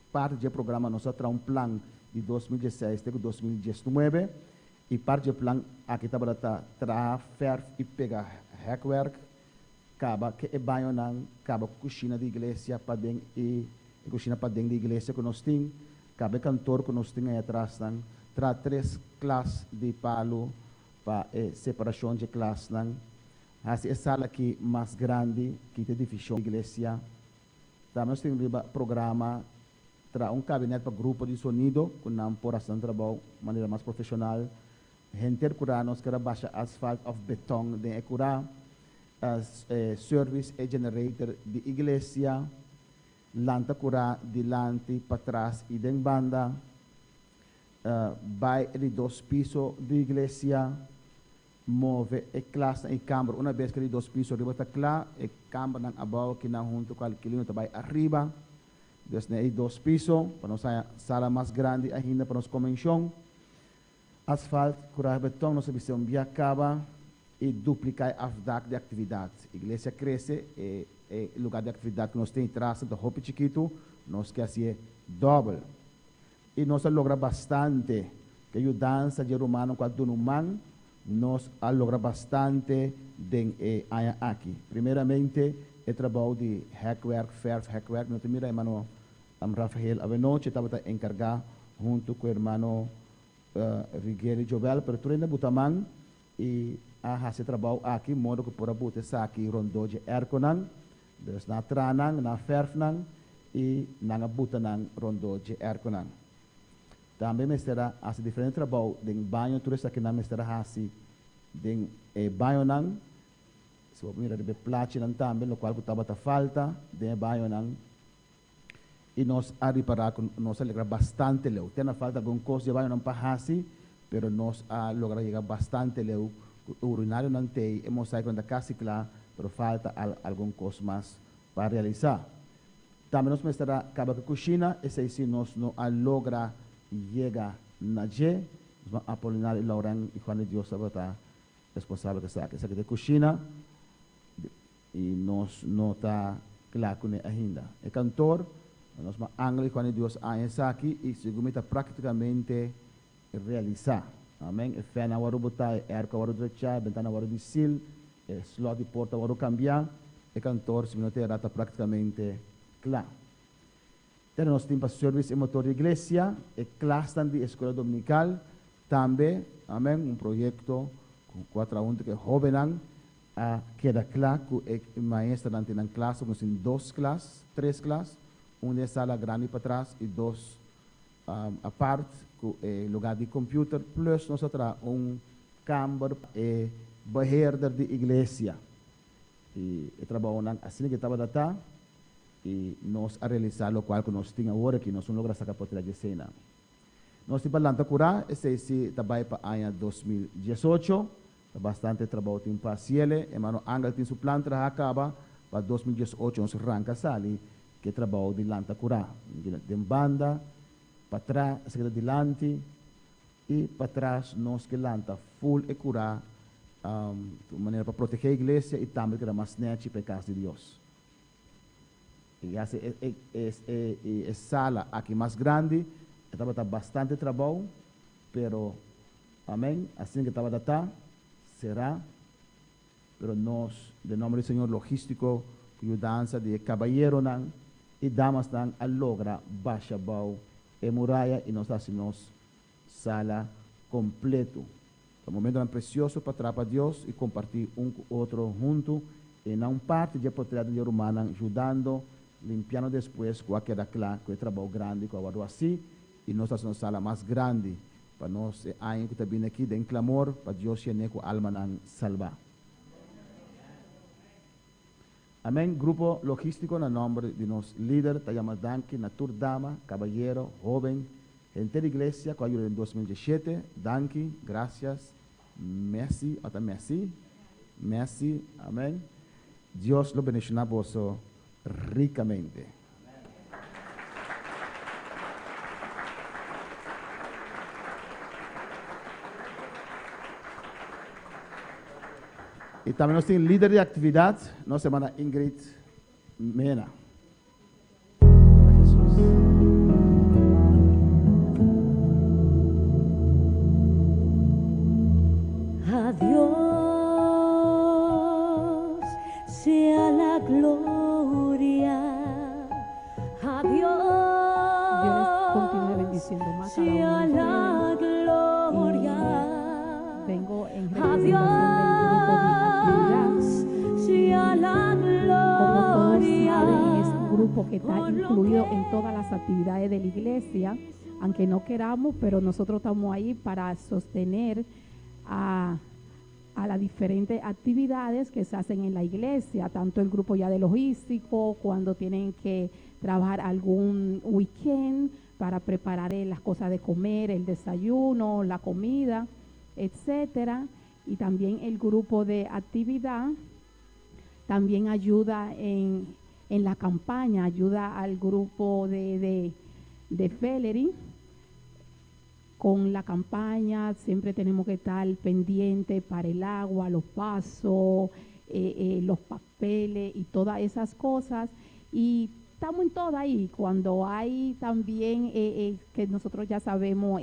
[SPEAKER 2] parti dje programa nos a traha un plan di 2016 te ku 2019 i parti dje plan aki tabata ta traha fèrf i pega hèkwerk, kaba ke e bañonan, kaba ku kushina di iglesia paden i e kushina paden di iglesia ku nos tin, kaba e kantor ku nos tin ei atrasnan, traha tres klas di palu pa e separashon dje klasnan. Hasi e sala aki mas grandi, kita e divishon di iglesia. Tambe nos tin riba programa traha un kabinet pa grupo di sonido ku nan por hasi nan trabou manera mas profeshonal. Henter kurá nos ker a basha asfalt òf beton den e kurá. Service e generator di iglesia. Lanta kurá dilanti, patras i den banda. Bai e di dos piso di iglesia. Move e klasnan i kamber. Una bes ku e di dos piso riba ta kla, e kambernan abou kinan huntu ku alkilino ta bai ariba. Dus na e di dos piso, pa nos haña sala mas grandi ainda pa nos konvenshon. Asfalt, kurahe beton nos a bis'é un bia kaba i dupliká e afdak di aktividat. Iglesia krese, e e lugá di aktividat ku nos tin i trasnan ta hopi chikitu, nos ke hasié dòbel. I nos a logra bastante. Ku e yudansa dje rumannan ku a duna un man, nos a logra bastante den e aña aki. Primeramente, e trabou di hèkwerk, fèrf, hèkwerk, no ta mira hermano Rafael awenochi tabata enkargá huntu ku hermano Rigeli Jovel, pero tur hende a buta man i a hasi e trabou aki modo ku por a buta esaki rondó dje èrkonan. Dus nan a traha nan, nan a fèrf nan i nan a buta nan rondó dje èrkonan. Tambe mester a hasi diferente trabou den baño, tur esakinan mester a hasi den e bañonan. Si bo mira riba e plachinan tambe lokual ku tabata falta den e bañonan i nos a ripará ku nos a logra bastante leu. Te na falta algun kos dje bañonan pa hasi, pero nos a logra yega bastante leu ku e urinarionan t'ei, e mosaikonan ta kasi kla, pero falta algun kos mas pa realisá. Tambe nos mester a kaba ku e kushina, esei si nos no a logra yega na dje. Nos ban Apolinar i Lauren i Juan de Dios tabata responsabel ku esaki. Esaki ta e kushina. I nos no ta kla kuné ainda. E kantor, nos ma angel i Juan di Dios a esaki i segun mi ta praktikamente realisá. Amen. E fèn a wòrdu botá, e èrko a wòrdu drechá, e bentana a wòrdu di sil, e slòt di porta a wòrdu kambiá. E kantor, si mi no ta erá, ta praktikamente kla. Tera nos tin pa service e motor di iglesia, e klasnan di escuela dominical, tambe, amen, un proyecto cu a traha hunto cu e hobennan, a keda cla cu e maestranan tin nan klas, nos tin dos klas, tres klas, un den e sala grandi patras y dos apart cu e lugar di computer, plus nos a traha un kamber pa e beheerder di iglesia. Y e trabaonan asina ke tabata ta. I nos a realisá lokual ku nos tin awor aki, nos no logra saka por tras di eseinan. Nos tin pa lanta kurá, esei si ta bai pa aña 2018. Ta bastante trabou tin pa hasiele. Hermano Angel tin su plan trahá kaba pa 2018 nos ranka sali ku e trabou di lanta kurá. Den banda, patras, esaki ta dilanti i patras nos ke lanta ful e kurá, un manera pa protegé iglesia i tambe keda mas nèchi pa e kas di Dios. I hasi e sala aki mas grandi, e tabata bastante trabou, pero amen, asina ke tabata ta, será, pero nos, den nomber di Señor, logístiko, ku yudansa di e kabayeronan i damasnan a logra basha bou e muraya i nos a hasi nos sala kompletu. Ta momentonan presioso pa trapa Dios i kompartí un ku otro huntu i na un parti dje potret di e rumannan judando limpiando despues ku a keda kla ku e trabou grandi ku a wòrdu hasí i nos ta hasi nos sala mas grandi pa nos e aña ku ta bini aki den klamor pa Dios yen'é ku almanan salbá. Amèn Grupo Logístiko na nòmber di nos lider ta yama danki na tur dama, kabayero, hóben, henter iglesia ku a yuda den 2017. Danki, grasias, mèsi, ota mèsi, mèsi, amèn. Dios lo bendishoná boso rikamente. I tambe nos tin lider di aktividat, nos hermana Ingrid Mena.
[SPEAKER 5] A Dios sea la gloria. A
[SPEAKER 1] Dios
[SPEAKER 5] Dios
[SPEAKER 1] les continúe bendiciendo más cada
[SPEAKER 5] sea
[SPEAKER 1] uno de
[SPEAKER 5] la
[SPEAKER 1] ustedes.
[SPEAKER 5] gloria.
[SPEAKER 1] Y vengo en
[SPEAKER 5] A
[SPEAKER 1] representación del grupo de actividad.
[SPEAKER 5] Dios sea la
[SPEAKER 1] Como todos saben, es
[SPEAKER 5] gloria
[SPEAKER 1] un grupo que está
[SPEAKER 5] por lo
[SPEAKER 1] incluido en
[SPEAKER 5] que
[SPEAKER 1] todas las actividades de la iglesia, aunque no queramos, pero nosotros estamos ahí para sostener a, a las diferentes actividades que se hacen en la iglesia, tanto el grupo ya de logístico, cuando tienen que trabajar algún weekend para preparar las cosas de comer, el desayuno, la comida, etcétera, y también el grupo de actividad también ayuda en, en la campaña, ayuda al grupo de Felery con la campaña, siempre tenemos que estar pendiente para el agua, los vasos, los papeles y todas esas cosas. Y estamos en todo ahí. Cuando hay también, que nosotros ya sabemos,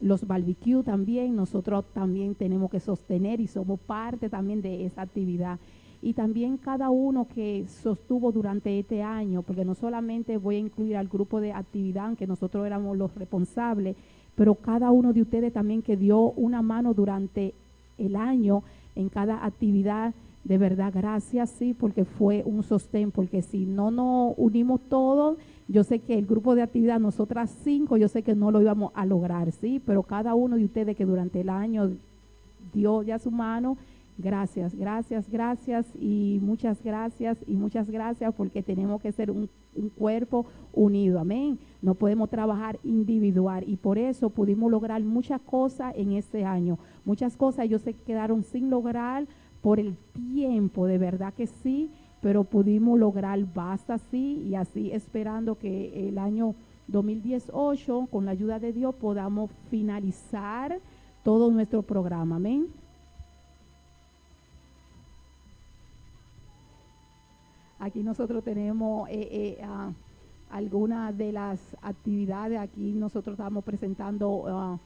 [SPEAKER 1] los barbecue también, nosotros también tenemos que sostener y somos parte también de esa actividad. Y también cada uno que sostuvo durante este año, porque no solamente voy a incluir al grupo de actividad, aunque nosotros éramos los responsables, pero cada uno de ustedes también que dio una mano durante el año en cada actividad, de verdad, gracias, sí, porque fue un sostén, porque si no nos unimos todos, yo sé que el grupo de actividad, nosotras 5, yo sé que no lo íbamos a lograr, sí, pero cada uno de ustedes que durante el año dio ya su mano, gracias, gracias, gracias y muchas gracias y muchas gracias, porque tenemos que ser un cuerpo unido, amén. No podemos trabajar individual y por eso pudimos lograr muchas cosas en este año. Muchas cosas ellos se quedaron sin lograr por el tiempo, de verdad que sí, pero pudimos lograr basta, sí, y así esperando que el año 2018, con la ayuda de Dios, podamos finalizar todo nuestro programa, amén. Aquí nosotros tenemos algunas de las actividades. Aquí nosotros estamos presentando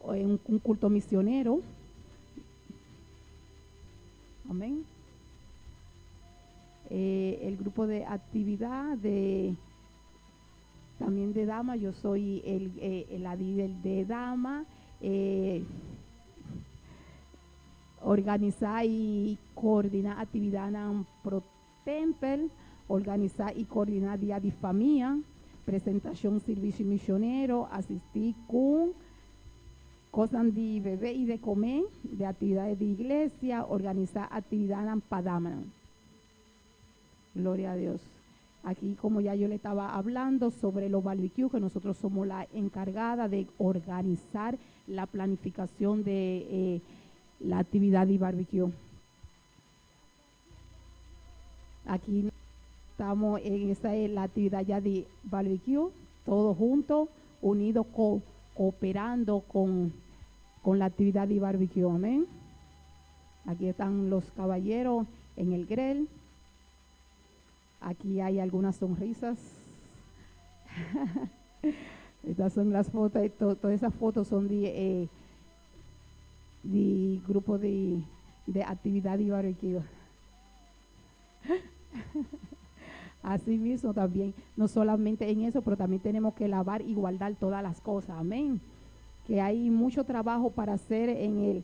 [SPEAKER 1] un culto misionero. Amén. El grupo de actividad de también de dama, yo soy la líder de dama. Organizar y coordinar actividad en Pro Temple, organizar y coordinar día de familia, presentación servicio misionero, asistir con cosas de bebé y de comer, de actividades de iglesia, organizar actividades en Padama. Gloria a Dios. Aquí, como ya yo le estaba hablando sobre los barbecues, que nosotros somos la encargada de organizar la planificación de la actividad de barbecue. Aquí estamos en esta es la actividad ya de barbecue, todos juntos, unidos, cooperando con la actividad de barbecue, amén. Aquí están los caballeros en el grill. Aquí hay algunas sonrisas. Estas son las fotos, todas esas fotos son de grupo de actividad de barbecue. Así mismo también, no solamente en eso, pero también tenemos que lavar y guardar todas las cosas, amén. Que hay mucho trabajo para hacer en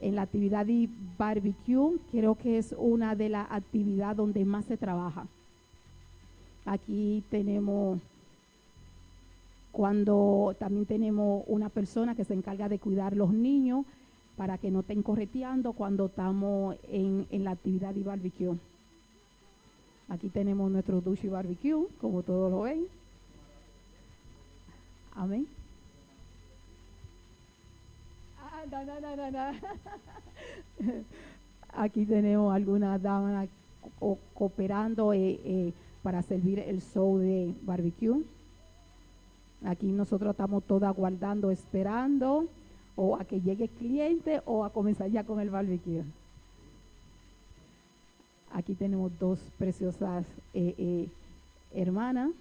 [SPEAKER 1] la actividad de barbecue. Creo que es una de las actividades donde más se trabaja. Aquí tenemos, cuando también tenemos una persona que se encarga de cuidar los niños para que no estén correteando cuando estamos en la actividad de barbecue. Aquí tenemos nuestro dushi barbecue, como todos lo ven. Amén. Ah, no, no, no, no, no. Aquí tenemos algunas damas cooperando para servir el show de barbecue. Aquí nosotros estamos todas aguardando, esperando o a que llegue el cliente o a comenzar ya con el barbecue. Aquí tenemos dos preciosas hermanas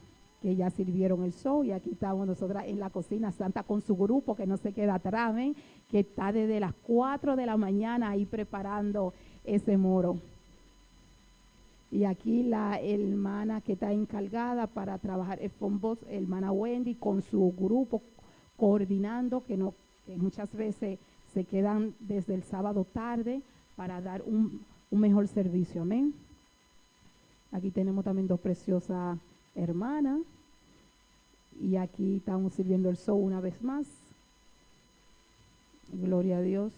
[SPEAKER 1] que ya sirvieron el show y aquí estamos nosotras en la cocina santa con su grupo que no se queda atrás, ¿ven? Que está desde las 4 de la mañana ahí preparando ese moro. Y aquí la hermana que está encargada para trabajar el phone box, hermana Wendy, con su grupo coordinando, que, no, que muchas veces se quedan desde el sábado tarde para dar un mejor servicio. Amén. Aquí tenemos también dos preciosas hermanas. Y aquí estamos sirviendo el show una vez más. Gloria a Dios.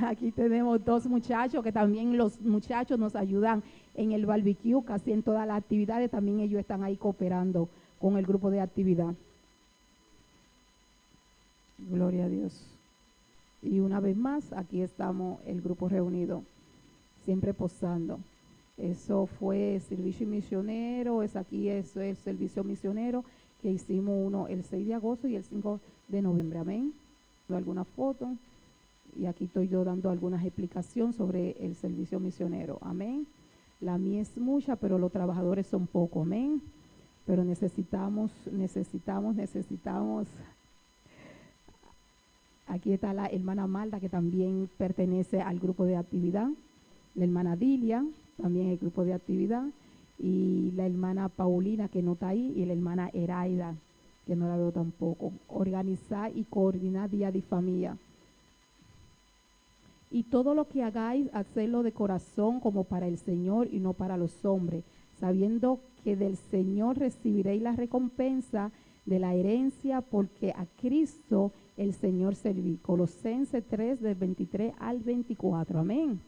[SPEAKER 1] Aquí tenemos dos muchachos que también los muchachos nos ayudan en el barbecue, casi en todas las actividades, también ellos están ahí cooperando con el grupo de actividad. Gloria a Dios. Y una vez más, aquí estamos el grupo reunido, siempre posando. Eso fue servicio misionero, es aquí, eso es el servicio misionero que hicimos uno el 6 de agosto y el 5 de noviembre, amén. Alguna foto y aquí estoy yo dando algunas explicaciones sobre el servicio misionero, amén. La mies es mucha, pero los trabajadores son pocos, amén. Pero necesitamos, necesitamos, necesitamos. Aquí está la hermana Malda, que también pertenece al grupo de actividad. La hermana Dilia, también el grupo de actividad. Y la hermana Paulina, que no está ahí, y la hermana Heraida, que no la veo tampoco. Organizar y coordinar día de familia. Y todo lo que hagáis, hacedlo de corazón como para el Señor y no para los hombres, sabiendo que del Señor recibiréis la recompensa de la herencia, porque a Cristo el Señor serví. Colosenses 3, del 23 al 24. Amén.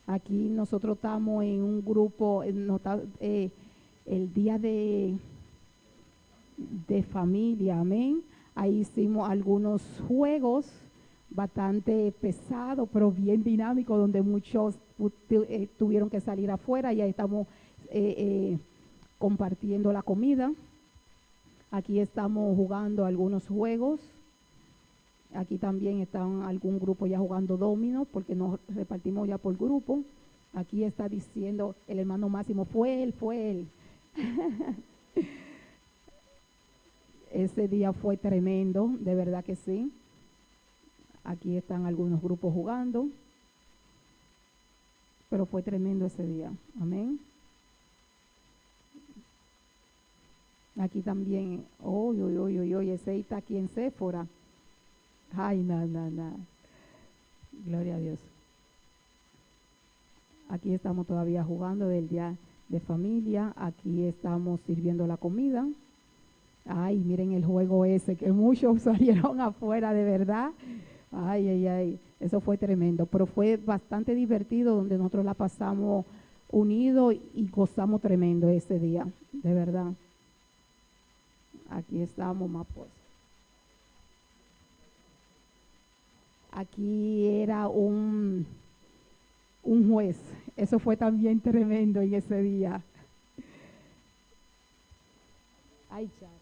[SPEAKER 1] Aquí nosotros estamos en un grupo, el día de familia, amén. Ahí hicimos algunos juegos bastante pesados, pero bien dinámicos, donde muchos tuvieron que salir afuera y ahí estamos compartiendo la comida. Aquí estamos jugando algunos juegos. Aquí también están algún grupo ya jugando dominó, porque nos repartimos ya por grupo. Aquí está diciendo el hermano Máximo, fue él, fue él. Ese día fue tremendo, de verdad que sí. Aquí están algunos grupos jugando. Pero fue tremendo ese día. Amén. Aquí también, uy, uy, uy, uy, uy, ese está aquí en Séfora. Ay, no, no, no. Gloria a Dios. Aquí estamos todavía jugando del día de familia. Aquí estamos sirviendo la comida. Ay, miren el juego ese, que muchos salieron afuera, de verdad. Ay, ay, ay, eso fue tremendo. Pero fue bastante divertido, donde nosotros la pasamos unidos y gozamos tremendo ese día, de verdad. Aquí estamos, más pues. Aquí era un juez. Eso fue también tremendo en ese día. Ay, Charlie.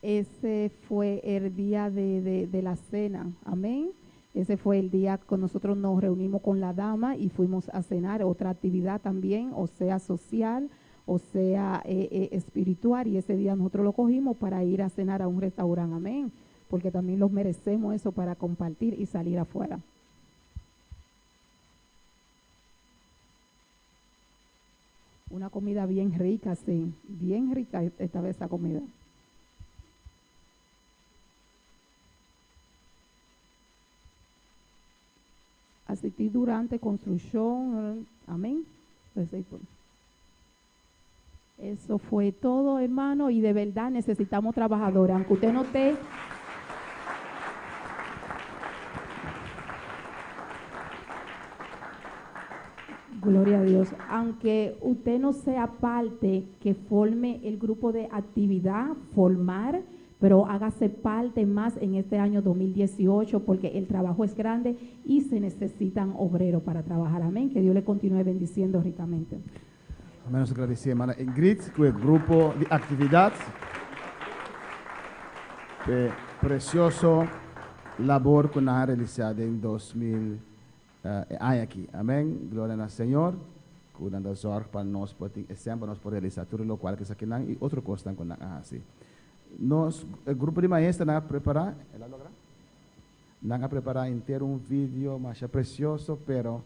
[SPEAKER 1] Ese fue el día de la cena, amén. Ese fue el día que nosotros nos reunimos con la dama y fuimos a cenar, otra actividad también, o sea social, o sea espiritual, y ese día nosotros lo cogimos para ir a cenar a un restaurante, amén, porque también los merecemos eso para compartir y salir afuera. Una comida bien rica, sí, bien rica esta vez esa comida. Asistí durante konstrukshon. Amén. Eso fue todo, hermano, y de verdad necesitamos trabajadores. Aunque usted no esté. Gloria a Dios. Aunque usted no sea parte que forme el grupo de actividad, formar, pero hágase parte más en este año 2018 porque el trabajo es grande y se necesitan obreros para trabajar. Amén. Que Dios le continúe bendiciendo ricamente.
[SPEAKER 2] Amèn. Nos ta gradisí hermana Ingrid ku e grupo di aktividat. E presioso labor ku nan a realisá den 2000 e aña aki. Amèn. Gloria na Señor ku nan ta zòrg pa nos por tin e sèn pa nos por realisá tur lokual ku esakinan i otro kosnan ku nan a hasi. Nos e grupo di maestranan a prepará, el a logra? Nan a prepará henter un video masha presioso, pero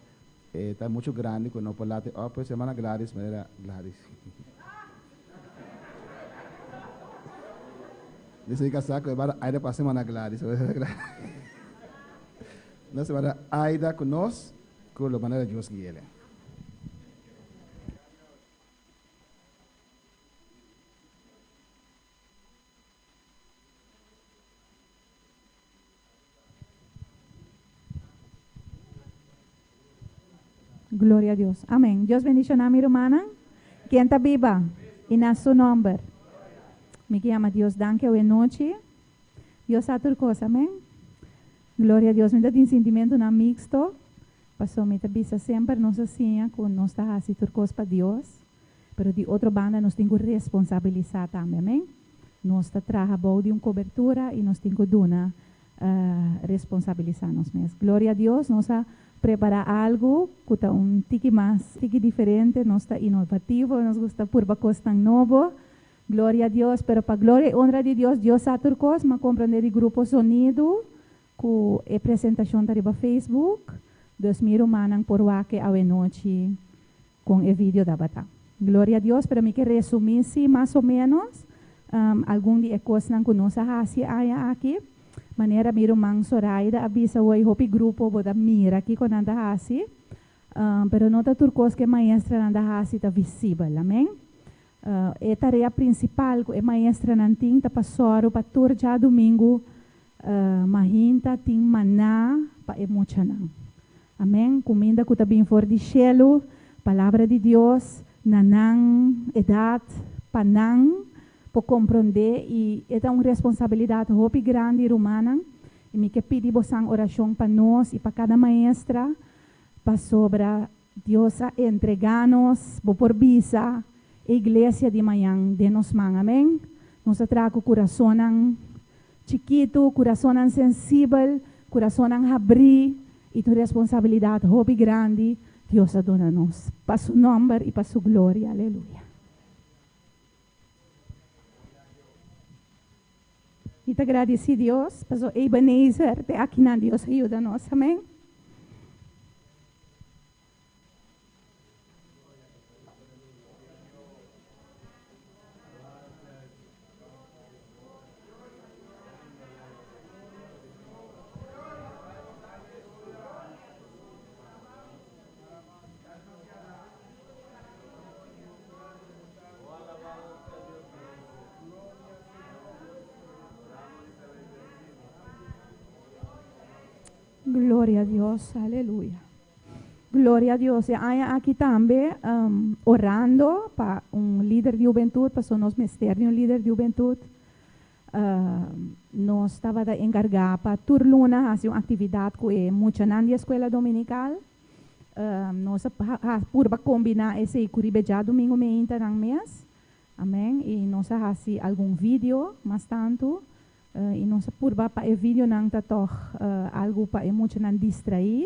[SPEAKER 2] e ta muchu grandi ku no por lati òp. Pues hermana Gladys, manera Gladys. Dice mi kasá ku e bara Aida pasa hermana Gladys. Nos hermana Aida ku nos, ku lo manera Dios guiele.
[SPEAKER 6] Gloria a Dios. Amén. Dios bendishoná mi rumannan. Ken ta biba? I na su nomber. Mi ke yama Dios danki awe nochi. Dios sa tur kos. Amén. Gloria a Dios. Mi ta tin sintimentunan mixto. Paso mi ta bisa semper nos a siña ku nos ta hasi tur kos pa Dios. Pero di otro banda nos tin ku responsabilisá tambe, amén. Nos ta traha bou di un kobertura i nos tin ku duna responsabilisá nos mes. Gloria a Dios, nos a prepará algu ku ta un tiki mas, tiki diferente, nos ta inovativo, nos gusta purba kosnan nobo. Gloria a Dios, pero pa gloria i honra di Dios, Dios sa tur kos, m'a komprondé di Grupo Sonido ku e presentashon ta riba Facebook, dus mi rumannan por wak e awenochi. Con e video tabata. Gloria a Dios, pero mi ke resumi si mas o menos algun di e cosnan cu nos a haci e aña aki. Manera mi ruman Soraida a bisa hoy hopi grupo bo ta mira kico nan ta haci, pero no ta tur cos cu e maestranan ta haci ta visibel. Amen. E tarea principal cu e maestranan tin ta pa sòru pa tur djadumingu mahinta tin maná pa e muchanan. Amèn. Kuminda ku ta bin for di shelu, Palabra di Dios, na nan edat, pa nan por komprondé i e ta un responsabilidat hopi grandi rumannan i mi ke pidi bosan orashon pa nos i pa kada maestra pasobra Dios a entregá nos, bo por bisa, e iglesia di mañan den nos man. Amèn. Nos a traha ku kurasonnan chikitu, kurasonnan sensibel, kurasonnan habrí i ta un responsabilidat hopi grandi Dios a duna nos pa su nòmber i pa su gloria. Aleluya. Mi ta gradisí Dios pasobra Ebenezer te akinan Dios a yuda nos. Amèn. Gloria a Dios, aleluya. Gloria a Dios. E aña aki tambe orando pa un lider di hubentud, pasobra nos mester di un lider di hubentud. Nos tabata encarga pa tur luna haci un actividad cu e muchanan di escuela dominical. Nos a purba combina esey cu riba e djadomingo meinta nan mes. Amen. Y nos a haci algun video mas tanto. I nos a purba pa e videonan ta tòg algu pa e muchanan distraí,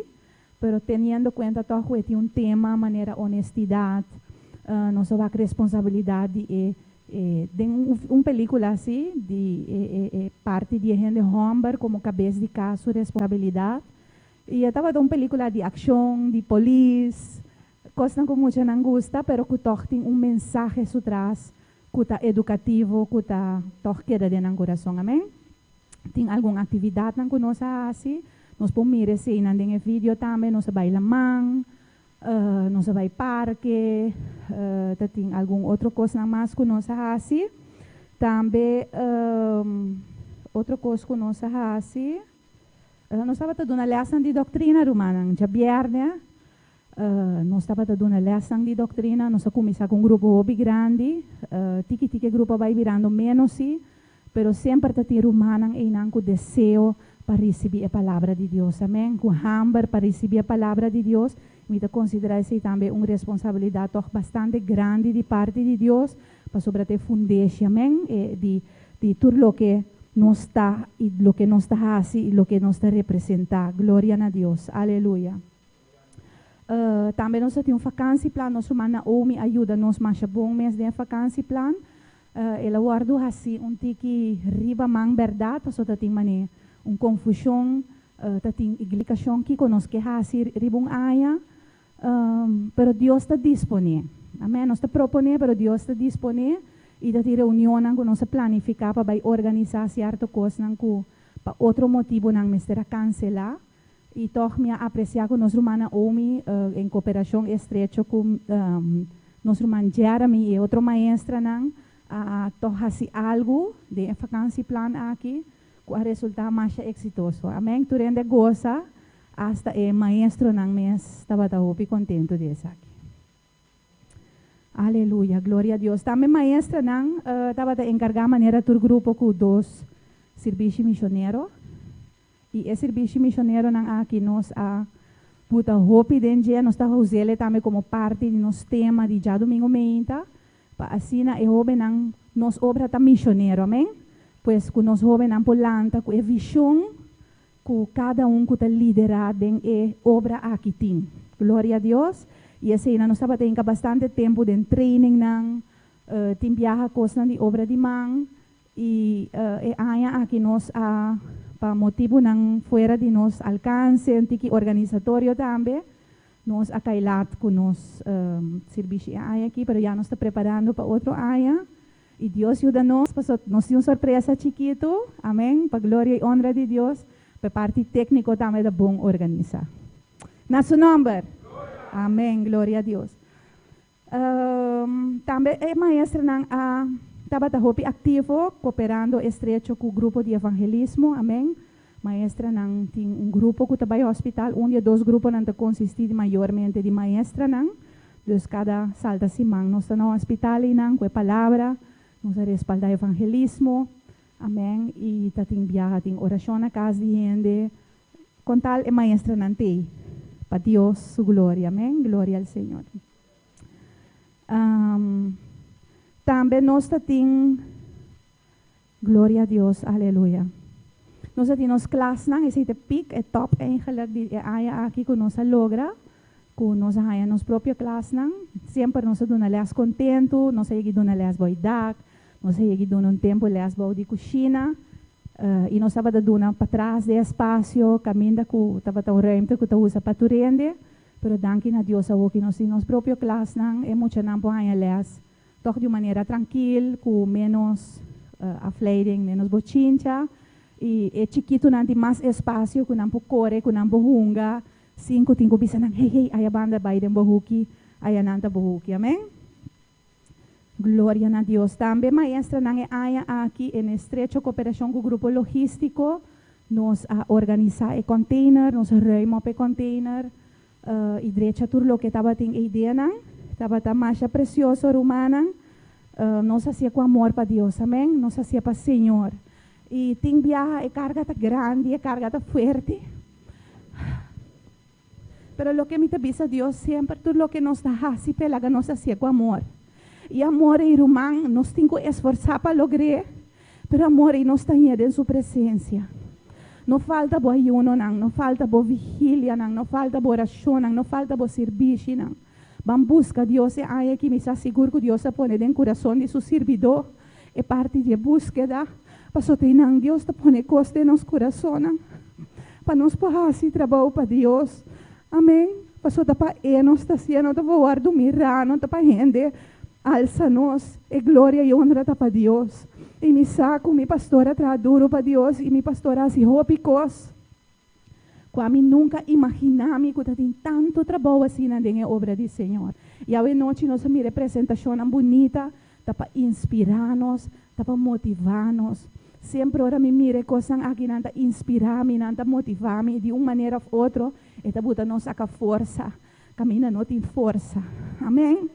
[SPEAKER 6] pero teniendo kuenta tòg ku e tin un tema manera honestidat, nos a wak responsabilidat di e den un pelíkula así di e parti di e hende hòmber komo kabes di kas su responsabilidat. I e tabata un pelíkula di akshon, di polis, kosnan ku muchanan gusta pero ku tòg tin un mensahe su tras ku ta edukativo, ku ta tòg keda den nan kurason. Amèn. Tin algun aktividatnan ku nos a hasi. Nos por mira eseinan den e video tambe, nos a bai laman, nos a bai parke, ta tin algun otro kosnan mas ku nos a hasi. Tambe otro kos ku nos a hasi, nos tabata duna lèsnan di doktrina rumannan. Djabièrnè nos tabata duna lèsnan di doktrina, nos a kuminsá ku un grupo hopi grandi, tiki tiki e grupo a bai birando ménos sí, Pero semper ta tin rumannan einan ku deseo pa risibí e Palabra di Dios. Amèn. Ku hamber pa risibí e Palabra di Dios. Mi ta konsiderá esei tambe un responsabilidat tòg bastante grandi di parti di Dios, pasobra ta e fundeshi, amèn, e di di tur loke nos ta i loke nos ta hasi i loke nos ta representá. Gloria na Dios. Aleluya. Tambe nos ta tin un vakansieplan. Nos ruman Naomi a yuda nos masha bon mes den e vakansieplan. El a wòrdu hasí un tiki riba man bèrdat, pasobra ta tin manera un konfushon, ta tin iglikashon kiko nos ke hasi riba un aña, pero Dios ta disponé. Amèn. Nos ta proponé, pero Dios ta disponé i ta tin reunionnan ku nos a planifiká pa bai organisá sierto kosnan ku pa otro motibunan mester a kanselá. I tòg mi a apresiá ku nos ruman Naomi, en koperashon estrecho ku nos ruman Jeremy i e otro maestranan, a tòg hasi algu den e vakansieplan aki ku a resultá masha eksitoso. Amèn. Tur hende a gosa, asta e maestronan mes tabata hopi kontentu di esaki. Aleluya, gloria a Dios. Tambe maestranan tabata enkargá manera tur grupo ku dos sirbishi mishonero. I e sirbishi mishoneronan aki nos a buta hopi den dje, nos ta house'le tambe komo parti di nos tema di djadumingu meinta, pa asina e hobennan, nos obra ta mishonero, amen? Pues ku nos hobennan por lanta ku e vishon ku kada un ku ta liderá den e obra aki tin. Gloria a Dios! I eseinan nos tabata hinka bastante tempu den trainingnan, tin biaha kosnan di obra di man, I e aña aki nos a, pa motibunan fuera di nos alkanse, un tiki organisatorio tambe, nos a kai lat ku nos sirbishi e aña aki, pero ya nos ta preparando pa otro aña. I Dios yuda nos, pasobra nos tin un sorpresa chikitu, amen, pa gloria i honra di Dios, pa e parti tékniko tambe ta bon organisá. Na su nòmber! Amen, gloria a Dios. Tambe e maestranan a tabata hopi aktivo koperando estrecho ku grupo di evangelismo. Amen. Maestranan tin un grupo ku ta bai hospital. Un di e dos gruponan ta konsistí di mayormente di maestranan. Dus kada salta siman nos ta na hospital einan ku e palabra. Nos a respaldá evangelismo. Amen. I ta tin biaha tin orashon na kas di hende. Kon tal e maestranan t'ei pa Dios su gloria. Amen. Gloria al Señor. Tambe nos ta tin, gloria a Dios, aleluya. Nos ta tin nos klasnan, esei ta e piek, e top eigenlijk di e aña aki ku nos a logra, ku nos a haña nos propio klasnan. Semper nos a duna les kontentu, nos a yegi duna les bou e dak, nos a yegi duna un tempu les bou di kushina, i nos tabata duna patras den espasio kaminda ku tabata un ruimte ku ta usa pa tur hende. Pero danki na Dios awoki nos tin nos propio klasnan, e muchanan por haña les tòg di un manera trankil, ku ménos afleiding, ménos bochincha, i e chikitunan tin mas espasio ku nan por kore, ku nan por hunga, sin ku tin ku bisa nan, hey, hey, aya banda bai den bo huki, aya nan ta bo huki. Amen. Gloria na Dios. Tambe maestranan e aña aki en estrecho koperashon ku grupo logístiko nos a organisá e container, nos a ruim op e container i drecha tur loke tabatin e ideanan. Tabata masha presioso rumannan. Nos hasié ku amor pa Dios, amen. Nos hasié pa Señor. I tin biaha e karga ta grandi, e karga ta fuerte. Pero loke mi ta bisa Dios semper, tur loke nos ta hasi p'e laga nos hasié ku amor. I amor ei, ruman, nos tin ku esforsá pa logr'é, pero amor ei nos ta hañ'é den su presensia. No falta bo ayunonan, no falta bo vigilianan, no falta bo orashonnan, no falta bo sirbishinan. Ban buska Dios e aña aki, mi sa sigur ku Dios a pone den kurason di su sirbidó e parti di e búskeda, pasobra einan Dios ta pone kos den nos kurasonnan pa nos por hasi trabou pa Dios. Amén. Pasobra ta pa E nos ta hasié, no ta pa wòrdu mirá, no ta pa hende alsa nos. E gloria i honra ta pa Dios. I mi sa ku mi pastor a traha duru pa Dios i mi pastor a hasi hopi kos. Ku ami nunka imaginá mi ku ta tin tantu trabou asina den e obra di Señor. I awe nochi nos a mira e presentashonnan bunita, ta pa inspirá nos, ta pa motivá nos. Semper ora mi mira e kosnan aki nan ta inspirá mi, nan ta motivá mi di un manera òf otro, e ta buta nos saka forsa kaminda no tin forsa. Amèn.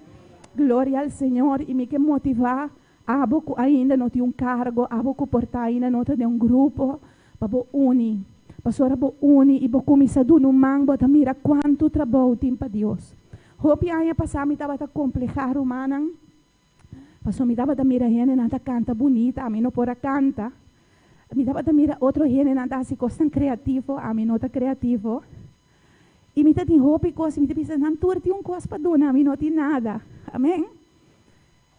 [SPEAKER 6] Gloria al Señor. I mi ke motivá abo ku ainda no tin un kargo, abo ku por ta ainda no ta den un grupo, pa bo uni. Pasobra bo uni i bo kuminsá duna un man, bo ta mira kuantu trabou tin pa Dios. Hopi aña pasá mi tabata komplehá rumannan, pasobra mi tabata mira hendenan ta kanta bunita, ami no por a kanta. Mi tabata mira otro hendenan ta hasi kosnan kreativo, ami no ta kreativo. I mi ta tin hopi kos i mi ta bisa, nan tur tin un kos pa duna, ami no tin nada. Amèn.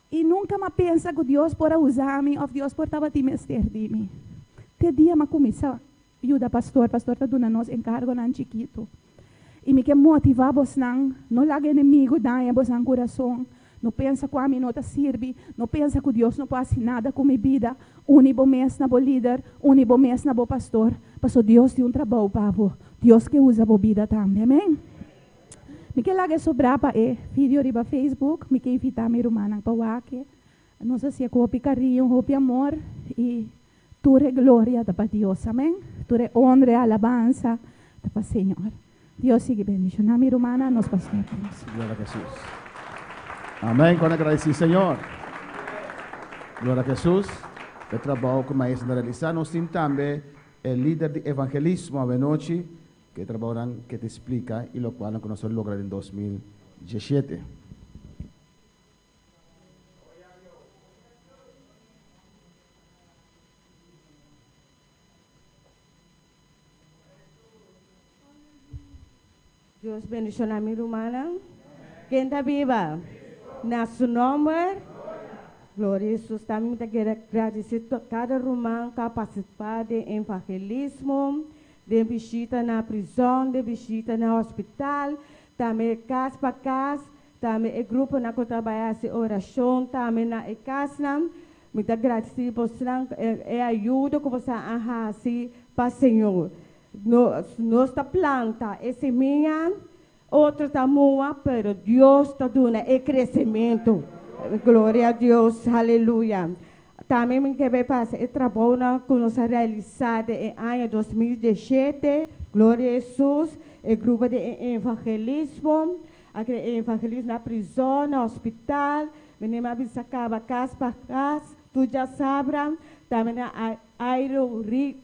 [SPEAKER 6] I nunka m'a pensa ku Dios por a usa mi òf Dios por tabatin mester di mi. Te dia m'a kuminsá yuda pastor, pastor ta duna nos enkargonan chikitu. I mi ke motivá bosnan, no laga enemigu daña bosnan kurason. No pensa ku ami no ta sirbi, no pensa ku Dios no por hasi nada ku mi bida. Uni bo mes na bo lider, uni bo mes na bo pastor, pasobra Dios tin un trabou pa bo. Dios ke usa bo bida tambe. Amèn. Mi ke laga e sobrá pa e video riba Facebook. Mi ke invitá mi rumannan pa wak e. Nos a hasié ku hopi kariño, hopi amor i tur e gloria ta pa Dios. Amèn. Tur e honra e alabansa ta pa Señor. Dios sigui bendishoná mi rumannan, nos pastor ku nos.
[SPEAKER 2] Gloria a Jesús. Amén. Con agradeci Señor. Gloria a Jesús. E trabao cu maestro ta realisa. Nos tin tambe e lider di evangelismo awenochi. Ke trabounan ke ta splika i lokualnan ku nos a logra den 2017.
[SPEAKER 7] Dios bendiciona mi rumannan. Ken ta biba? Na su nomber. Gloria a Jesus. Tambe mi ta kere gradici cada ruman cu a participa den evangelismo, den bishita na prizon, den bishita na hospital, tambe cas pa cas, tambe e gruponan cu ta bay haci oracion tambe na e casnan. Mi ta gradici bosnan e ayudo cu boso a haci pa Señor. Nos, nos ta planta e semia, otro ta mua, pero Dios ta duna e crecemento. Gloria a Dios, aleluya. Tambe mi ke bay pasa e trabounan cu nos a realisa den e aña 2017. Gloria a Jesus, e grupo di e evangelismo, a crea e evangelismo na prizon, na hospital, mi a bisa caba cas pa cas, tur djasabra, tambe na aire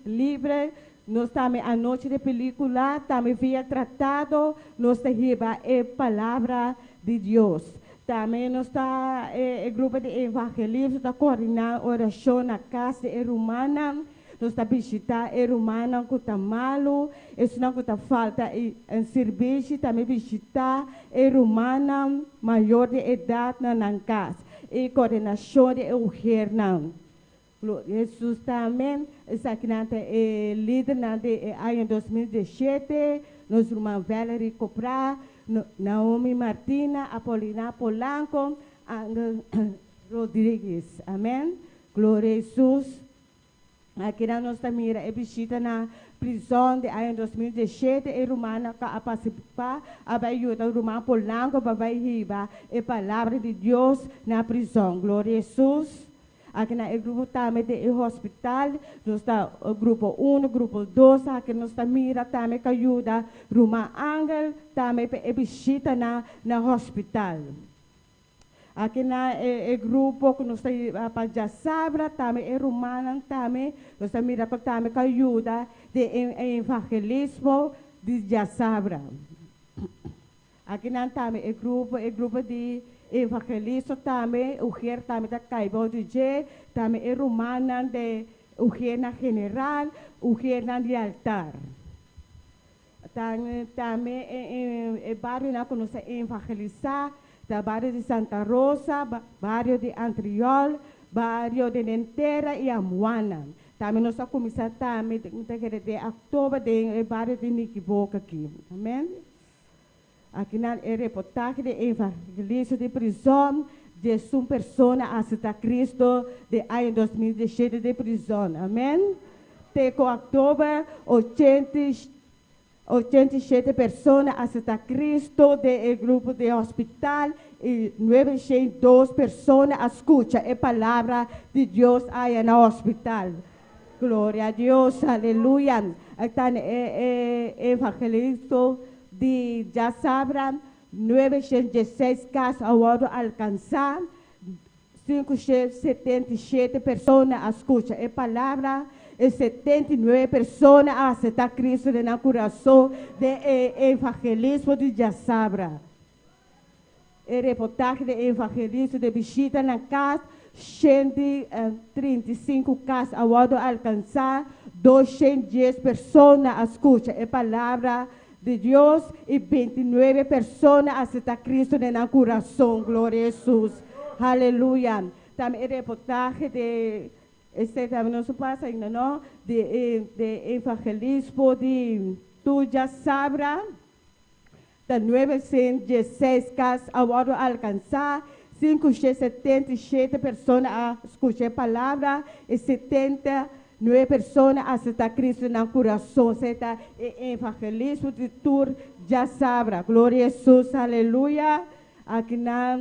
[SPEAKER 7] libre, nos tambe anochi di pelicula, tambe via tratado, nos ta hiba e palabra di Dios. Tambe nos ta e grupo di evangelismo ta coordina oracion na cas di e rumannan, nos ta bishita e rumannan cu ta malo, esunnan cu ta falta en sirbishi, tambe bishita e rumannan mayor di edad na nan cas, y coordinacion di e muhernan. Gloria a Jesus tambe. Esakinan ta e lidernan di e aña 2017, nos ruman Valerie Copra, Naomi Martina, Apolina Polanco, Angel Rodriguez. Amen. Gloria a Jesus. Aki nan nos ta mira e bishita na prizon di aña 2017, e rumannan cu a participa a bay yuda ruman Polanco pa bay hiba e palabra di Dios na prizon. Gloria a Jesus. Aki na e grupo tambe di e hospital, nos ta grupo 1, grupo 2, aki nos ta mira tambe cu yuda ruman Angel tambe pa e bishita na hospital. Aki na e grupo cu nos ta pa djasabra, tambe e rumannan tambe, nos ta mira pa tambe cu yuda di e evangelismo di djasabra. Aki nan tambe e grupo di evangelismo tambe, Uger tambe ta cay bou di dje, tambe e rumannan de Ugernan general, Ugernan di altar. Tambe e barionan cu nos ta evangelisa, ta bario di Santa Rosa, bario di Antriol, bario di Nentera y Amuana. Tambe nos a cuminsa tambe, ta kere den october, den e bario di Nikiboka aki. Amen. Aki nan e reportahe di evangelismo di prizon, 11 persona a acepta Cristo de aña 2017 de prizon. Amen. Te cu october, ochenta y 87 persona a aseptá Kristu den e grupo di hospital i 902 persona a skucha e palabra di Dios aya na hospital. Gloria na Dios, aleluya. Ta e evangelismo di djasabra, 916 kas a wòrdu alkansá, 577 persona a skucha e palabra i 79 persona a aseptá Kristu den nan kurason den evangelismo di djasabra. E reportahe di evangelismo di bishita na kas, 135 kas a wòrdu alkansá, 210 persona a skucha e palabra di Dios i 29 persona a aseptá Kristu den nan kurason. Gloria na Hesus. Aleluya. Tambe e reportahe di esei tambe no a pasa ainda, no? Di evangelismo di tur djasabra, ta 916 kas a wòrdu alkansá, 577 persona a skucha e palabra i 79 persona a aseptá Kristu den nan kurason. Ta evangelismo di tur djasabra. Gloria na Hesus, aleluya. Aki na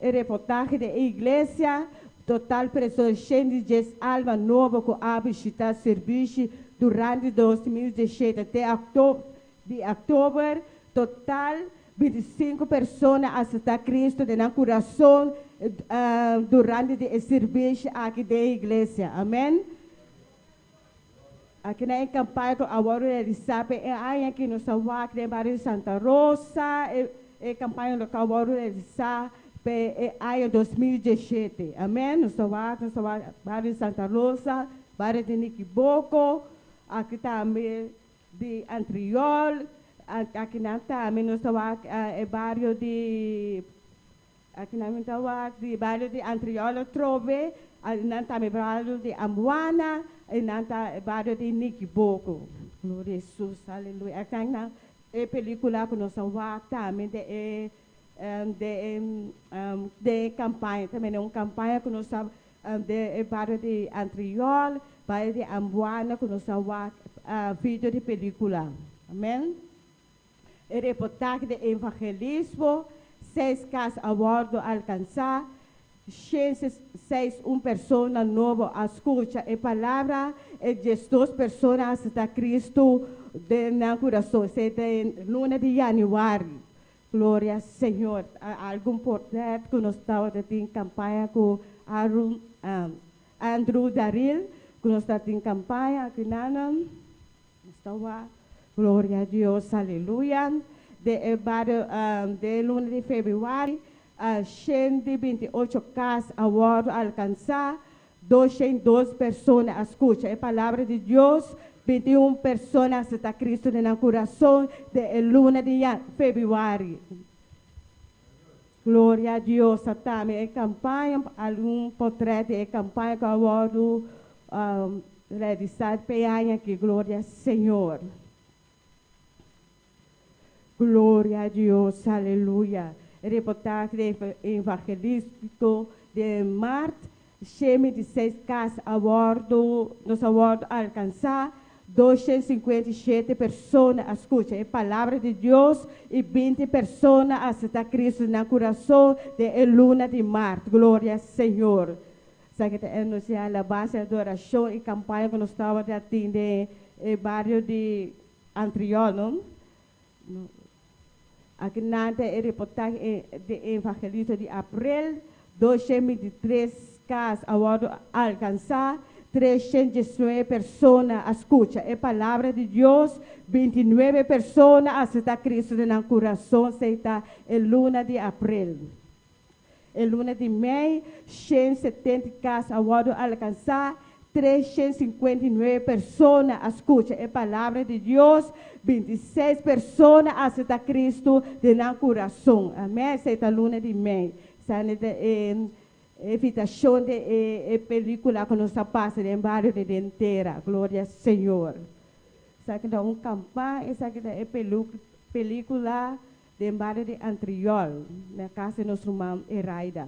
[SPEAKER 7] reportahe di iglesia, total persona 110 alma nobo ku a bishitá servisio durante 2017 te di òktober, total 25 persona a aseptá Kristu den nan kurason durante e servisio aki di iglesia. Amèn. Aki na kampaña ku a wòrdu realisá e aña aki nos a wak den bario Santa Rosa, e kampaña ku a wòrdu realisá e aña 2017. Amèn. Nos a wak bario Santa Rosa, bario di Nikiboko, aki tambe di Antriol, aki na tambe nos a wak e bario di aki na wak di bario di Antriol trobe, nan tambe bario di Ambuana, i nan ta bario di Nikiboko. Gloria na Hesus, aleluya. Aki na e pelíkula ku nos a wak tambe di kampaña, tambe un kampaña ku nos a di bario di Antriol, bario di Ambuana, ku nos a wak video di pelíkula. Amèn. E reportahe di evangelismo, seis kas a wòrdu alkansá, 6 un persona nobo a skucha e palabra i 12 persona a aseptá Kristu den nan kurason. Esei ta luna di yanüari. Gloria na Señor. Algun portrèt ku nos tabata den kampaña ku Aaron, Andrew Daril, ku nos tabata den kampaña aki nan. Tabata, gloria na Dios, aleluya. Di bario, di luna di febrüari, 128 kas a wòrdu alkansá, 202 persona a skucha e palabra di Dios, 21 persona a aseptá Kristu den nan kurason di luna di febrüari. Gloria na Dios, tambe e kampaña, algun portrèt di kampaña ku a wòrdu realisá pa aki, gloria na Señor. Gloria na Dios, aleluya. Reportahe evangelístiko di mart, 126 kas a wòrdu, nos a wòrdu alkansá, 257 persona a skucha e palabra di Dios i 20 persona a aseptá Kristu den nan kurason di luna di mart. Gloria na Señor. Sabe ku nos alabansa, adorashon i kampaña ku nos tabata den bario di Antriol, no? No. Aki na e reportahe di evangelismo di aprel, 223 kas a wòrdu alkansá, 319 persona a skucha e palabra di Dios, 29 persona a aseptá Kristu den nan kurason, ta e luna di aprel. E luna di mei, 170 kas a wòrdu alkansá, 359 persona a skucha e palabra di Dios, 26 persona a aseptá Kristu den nan kurason. Amèn? Esei ta luna di mei. Sa e invitashon di e pelíkula ku nos a pasa den bario di Dentera. Gloria na Señor. Esaki ta un kampaña, esaki ta e pelíkula den bario di Antriol, na kas di nos ruman Eraida.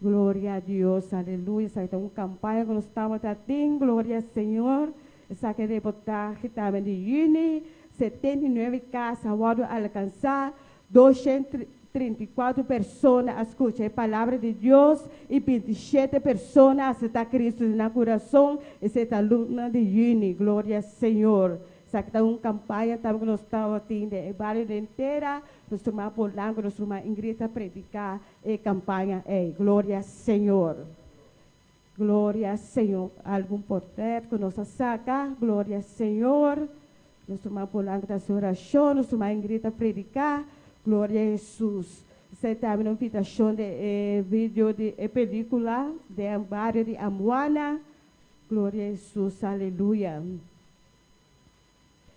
[SPEAKER 7] Gloria na Dios, aleluya. Esaki ta un kampaña ku nos tabata tin, gloria na Señor. Esaki ta reportahe tambe di yüni. 79 kas a wòrdu alkansá, 234 persona a skucha e Palabra di Dios i 27 persona a aseptá Kristu den nan kurason. Esei ta luna di yüni. Gloria Señor. Esaki ta un kampaña tambe ku nos tabatin den e bario den tera. Nos ruman Polanco, nos ruman Ingrid ta prediká e kampaña ei. Gloria Señor. Gloria Señor. Algun portret ku nos a saka. Gloria Señor. Nos ruman Polanco ta hasi orashon, nos ruman Ingrid ta prediká. Gloria Hesus. Esei tambe un invitashon den e video di e pelíkula den bario di Amuana. Gloria Hesus. Aleluya.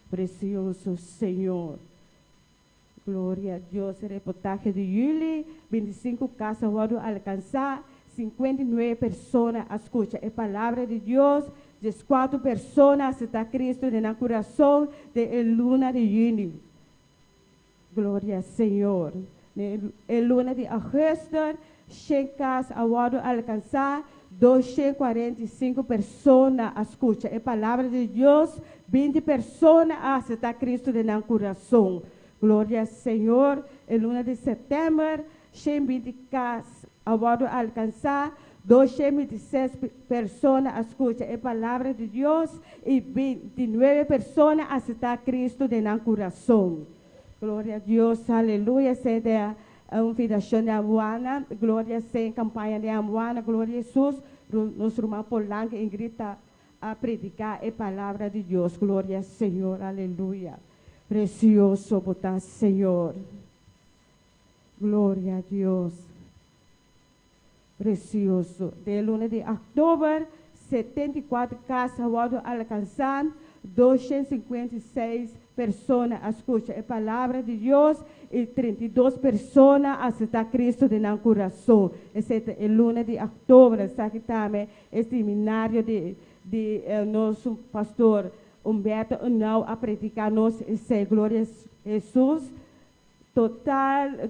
[SPEAKER 7] Precioso Señor. Gloria a Dios. Reportahe di yüli, 25 kas a wòrdu alkansá, 59 persona a skucha e Palabra di Dios, 14 persona a aseptá Kristu den nan kurason den e luna di yüni. Gloria Señor. Den e luna di augùstùs, 100 kas a wòrdu alkansá, 245 persona a skucha e Palabra di Dios, 20 persona a aseptá Kristu den nan kurason. Gloria Señor. E luna di sèptèmber, 120 kas a wòrdu alkansá, 226 persona a skucha e Palabra di Dios i 29 persona a aseptá Kristu den nan kurason. Gloria a Dios, aleluya. Esei ta e invitashon di Abuana. Gloria Señor, kampaña di Abuana. Gloria Hesus. Nos ruman Polanco Ingrid ta a prediká e Palabra di Dios. Gloria Señor, aleluya. Precioso bo ta, Señor. Gloria a Dios. Precioso. Den luna di òktober, 74 kas a wòrdu alkansá, 256 persona a skucha e Palabra di Dios i 32 persona a aseptá Kristu den nan kurason. Esei ta e luna di òktober. Esaki tambe e seminario di nos pastor Humberto Henao a prediká nos esei. Gloria Hesus. Total,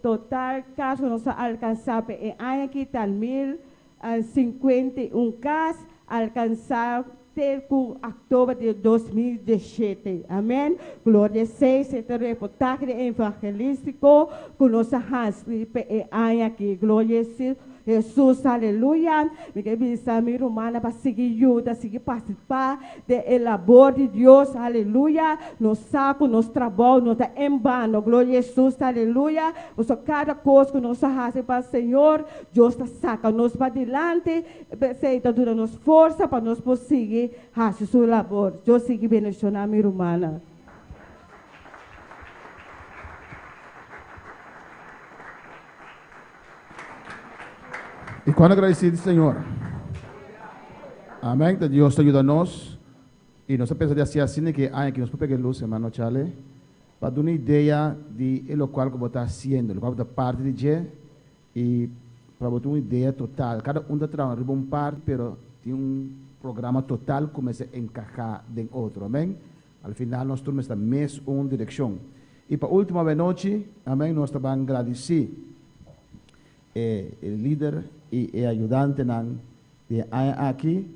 [SPEAKER 7] total kas ku nos a alkansá pa e aña aki ta 1051 kas alkansá te ku òktober di 2017. Amèn. Gloria seis e ta reportahe di evangelístiko ku nos a hasi pa e aña aki. Gloria Hesus, aleluya. Mi ke bisa mi rumannan pa sigui yuda, sigui partisipá den e labor di Dios, aleluya. Nos sa ku nos trabou no ta en bano, gloria Hesus, aleluya. Pasobra kada kos ku nos a hasi pa Señor, Dios ta saka nos padilanti, p'esei ta duna nos forsa pa nos por sigui hasi su labor. Dios sigui bendishoná mi rumannan.
[SPEAKER 2] Y cuando agradecido Señor. Amén. Que Dios te ayuda a nos. Y nos pensa de así así que ay que nos puede pegar luz, hermano Chale. Para dar una idea de lo cual que vos estás haciendo, lo cual está parte de je y para botar una idea total. Cada uno trabaja arriba un par, pero tiene un programa total como se encaja en otro. Amén. Al final nos turno está mes una dirección. Y para última vez noche, amén, nos estamos agradecer el líder y el ayudante nan de aquí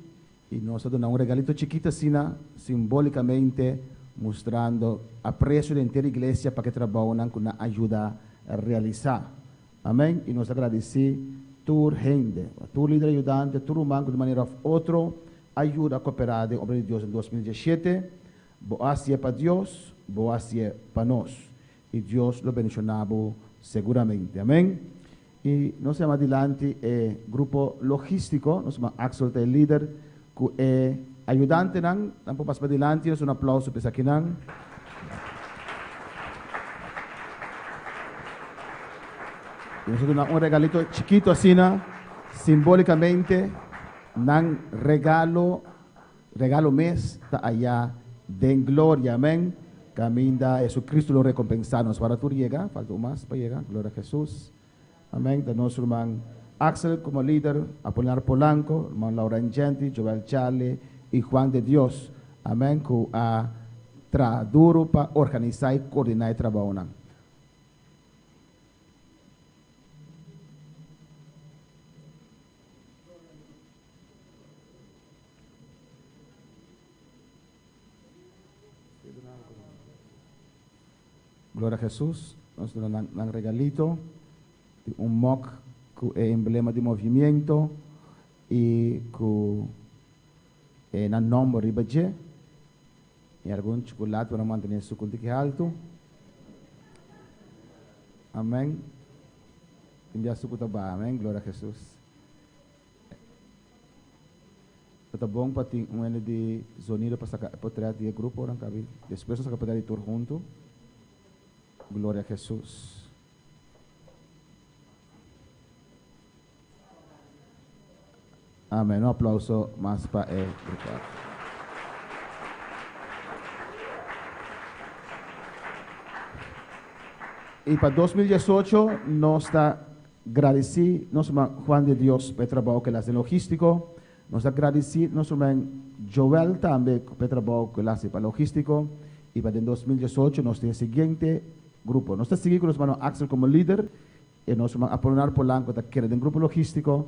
[SPEAKER 2] y nos da un regalito chiquito así simbólicamente mostrando aprecio de entera iglesia para que trabajen con una ayuda a realizar. Amén. Y nos agradece tu gente, tu líder ayudante, tu humano de manera u otro ayuda a cooperar de obra de Dios en 2017. Boa para Dios, boa para nos. Y Dios lo bendicionaba seguramente. Amén. Y nos llama adelante eh, grupo logístico, nos llama Axel, el líder, ku eh, ayudante nan, tampoco pasa adelante, un aplauso para aquí nan. Y nosotros un regalito chiquito así, simbólicamente, nan regalo, regalo mes, está allá de gloria, amén. Caminda Jesucristo lo recompensanos. Para tú llega, falta un más para llegar, gloria a Jesús. Amén. De nuestro hermano Axel como líder, Apolinar Polanco, hermano Laura Genti, Joel Charlie y Juan de Dios. Amén. Que a tra duro para organizar y coordinar el trabajo. Gloria a Jesus. Nos duna nan nan regalito di un mok ku e emblema di movimiento i ku e nan nomber riba dje i algun chukulat pa nan mantene su ku un tiki haltu. Amen. Tin bia suku ta baha. Amen. Gloria a Jesus. Lo ta bon pa tin un hende di zonido pa saka e potret di e grupo ora kabi. Despues nos saka potret di tur huntu. Gloria a Jesus. Amen. Un aplauso mas pa e grupo aki. I pa 2018 nos ta gradisí nos ruman Juan de Dios pa e trabou ku el hasi den logístiko. Nos ta gradisí nos ruman Joel tambe pa e trabou ku el hasi pa logístiko. I pa den 2018 nos tin e siguiente grupo. Nos ta sigui ku nos hermano Axel komo lider. I nos ruman Apolinar Polanco ta keda den grupo logístiko.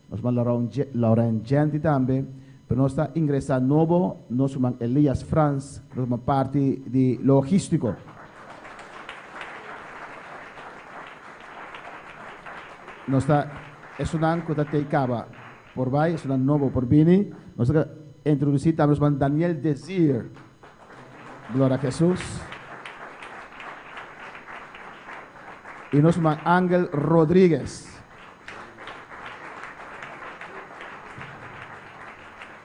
[SPEAKER 2] Nos ruman Laurent Genti tambe. Pero nos ta ingresá nobo nos ruman Elias Frans ku ta forma parti di logístiko. Nos ta esunnan ku ta tei kaba por bai, esunnan nobo por bini. Nos ta introdusí tambe nos ruman Daniel Desir. Gloria a Jesus. I nos ruman Angel Rodriguez.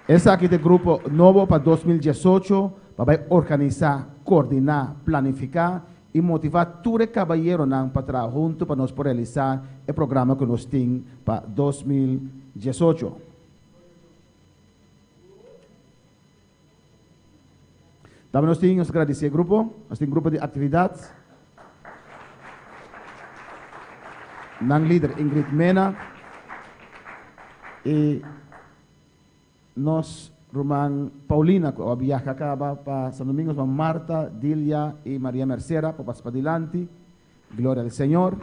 [SPEAKER 2] Esaki ta e grupo nobo pa 2018 pa bai organisá, koordiná, planifiká i motivá tur e kabayeronan pa traha huntu pa nos por realisá e programa ku nos tin pa 2018. Tambe nos tin, nos gradisí e grupo, nos tin grupo di aktividat. Nan lider Ingrid Mena i nos ruman Paulina ku a biaha kaba pa San Domingo, nos ruman Marta, Dilia i Maria Mercera por pasa padilanti. Gloria al Señor.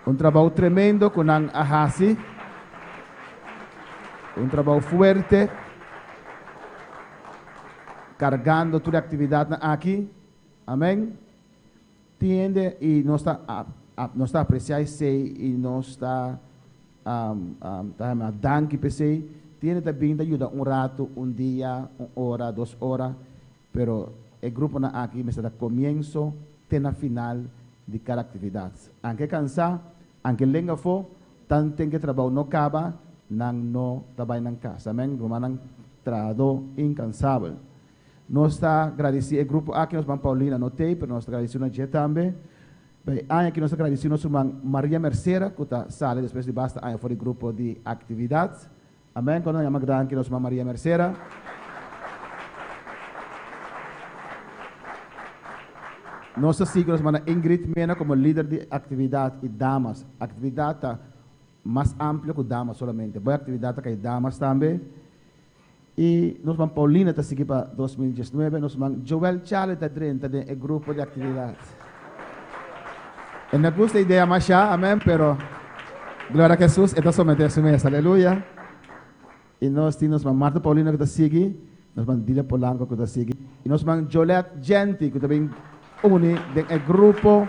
[SPEAKER 2] Un trabou tremendo ku nan a hasi. Un trabou fuerte. Kargando tur e aktividatnan aki. Amen. Tin hende i nos ta nos ta apresiá esei i nos ta ta yama danki pa esei. Tin hende ta bin ta yuda un ratu, un dia, un ora, dos ora. Pero e gruponan aki mester ta komienso te na final di kada aktividat. Anke kansá, anke lenga afó, tanten ku e trabou no kaba, nan no ta bai nan kas. Amen, rumannan trahadó inkansabel. Nos ta gradisí e grupo aki, nos ruman Paulina no t'ei, pero nos ta gradisí na dje tambe. Pa e aña aki nos ta gradisí nos ruman Maria Mercera ku ta sali despues di basta aña for di grupo di aktividat. Amen, Cuando yama danki nos Mama Maria Mercera. Nos ta sigui nos hermana Ingrid Mena como lider di actividad y damas. Actividad ta mas amplio cu damas solamente. Boy actividad ta cay damas tambe. Y nos hermana Paulina ta sigui pa 2019. Nos hermana Joel Charlie ta drenta den e grupo di actividad. E no gusta idea masha, amen, pero gloria a Jesus, e ta somete su mes, aleluya. Y nos tin nos man Marta Paulina cu ta sigui, nos man Dilia Polanco cu ta sigui, y nos man Jolette Genti cu ta bin uni den e grupo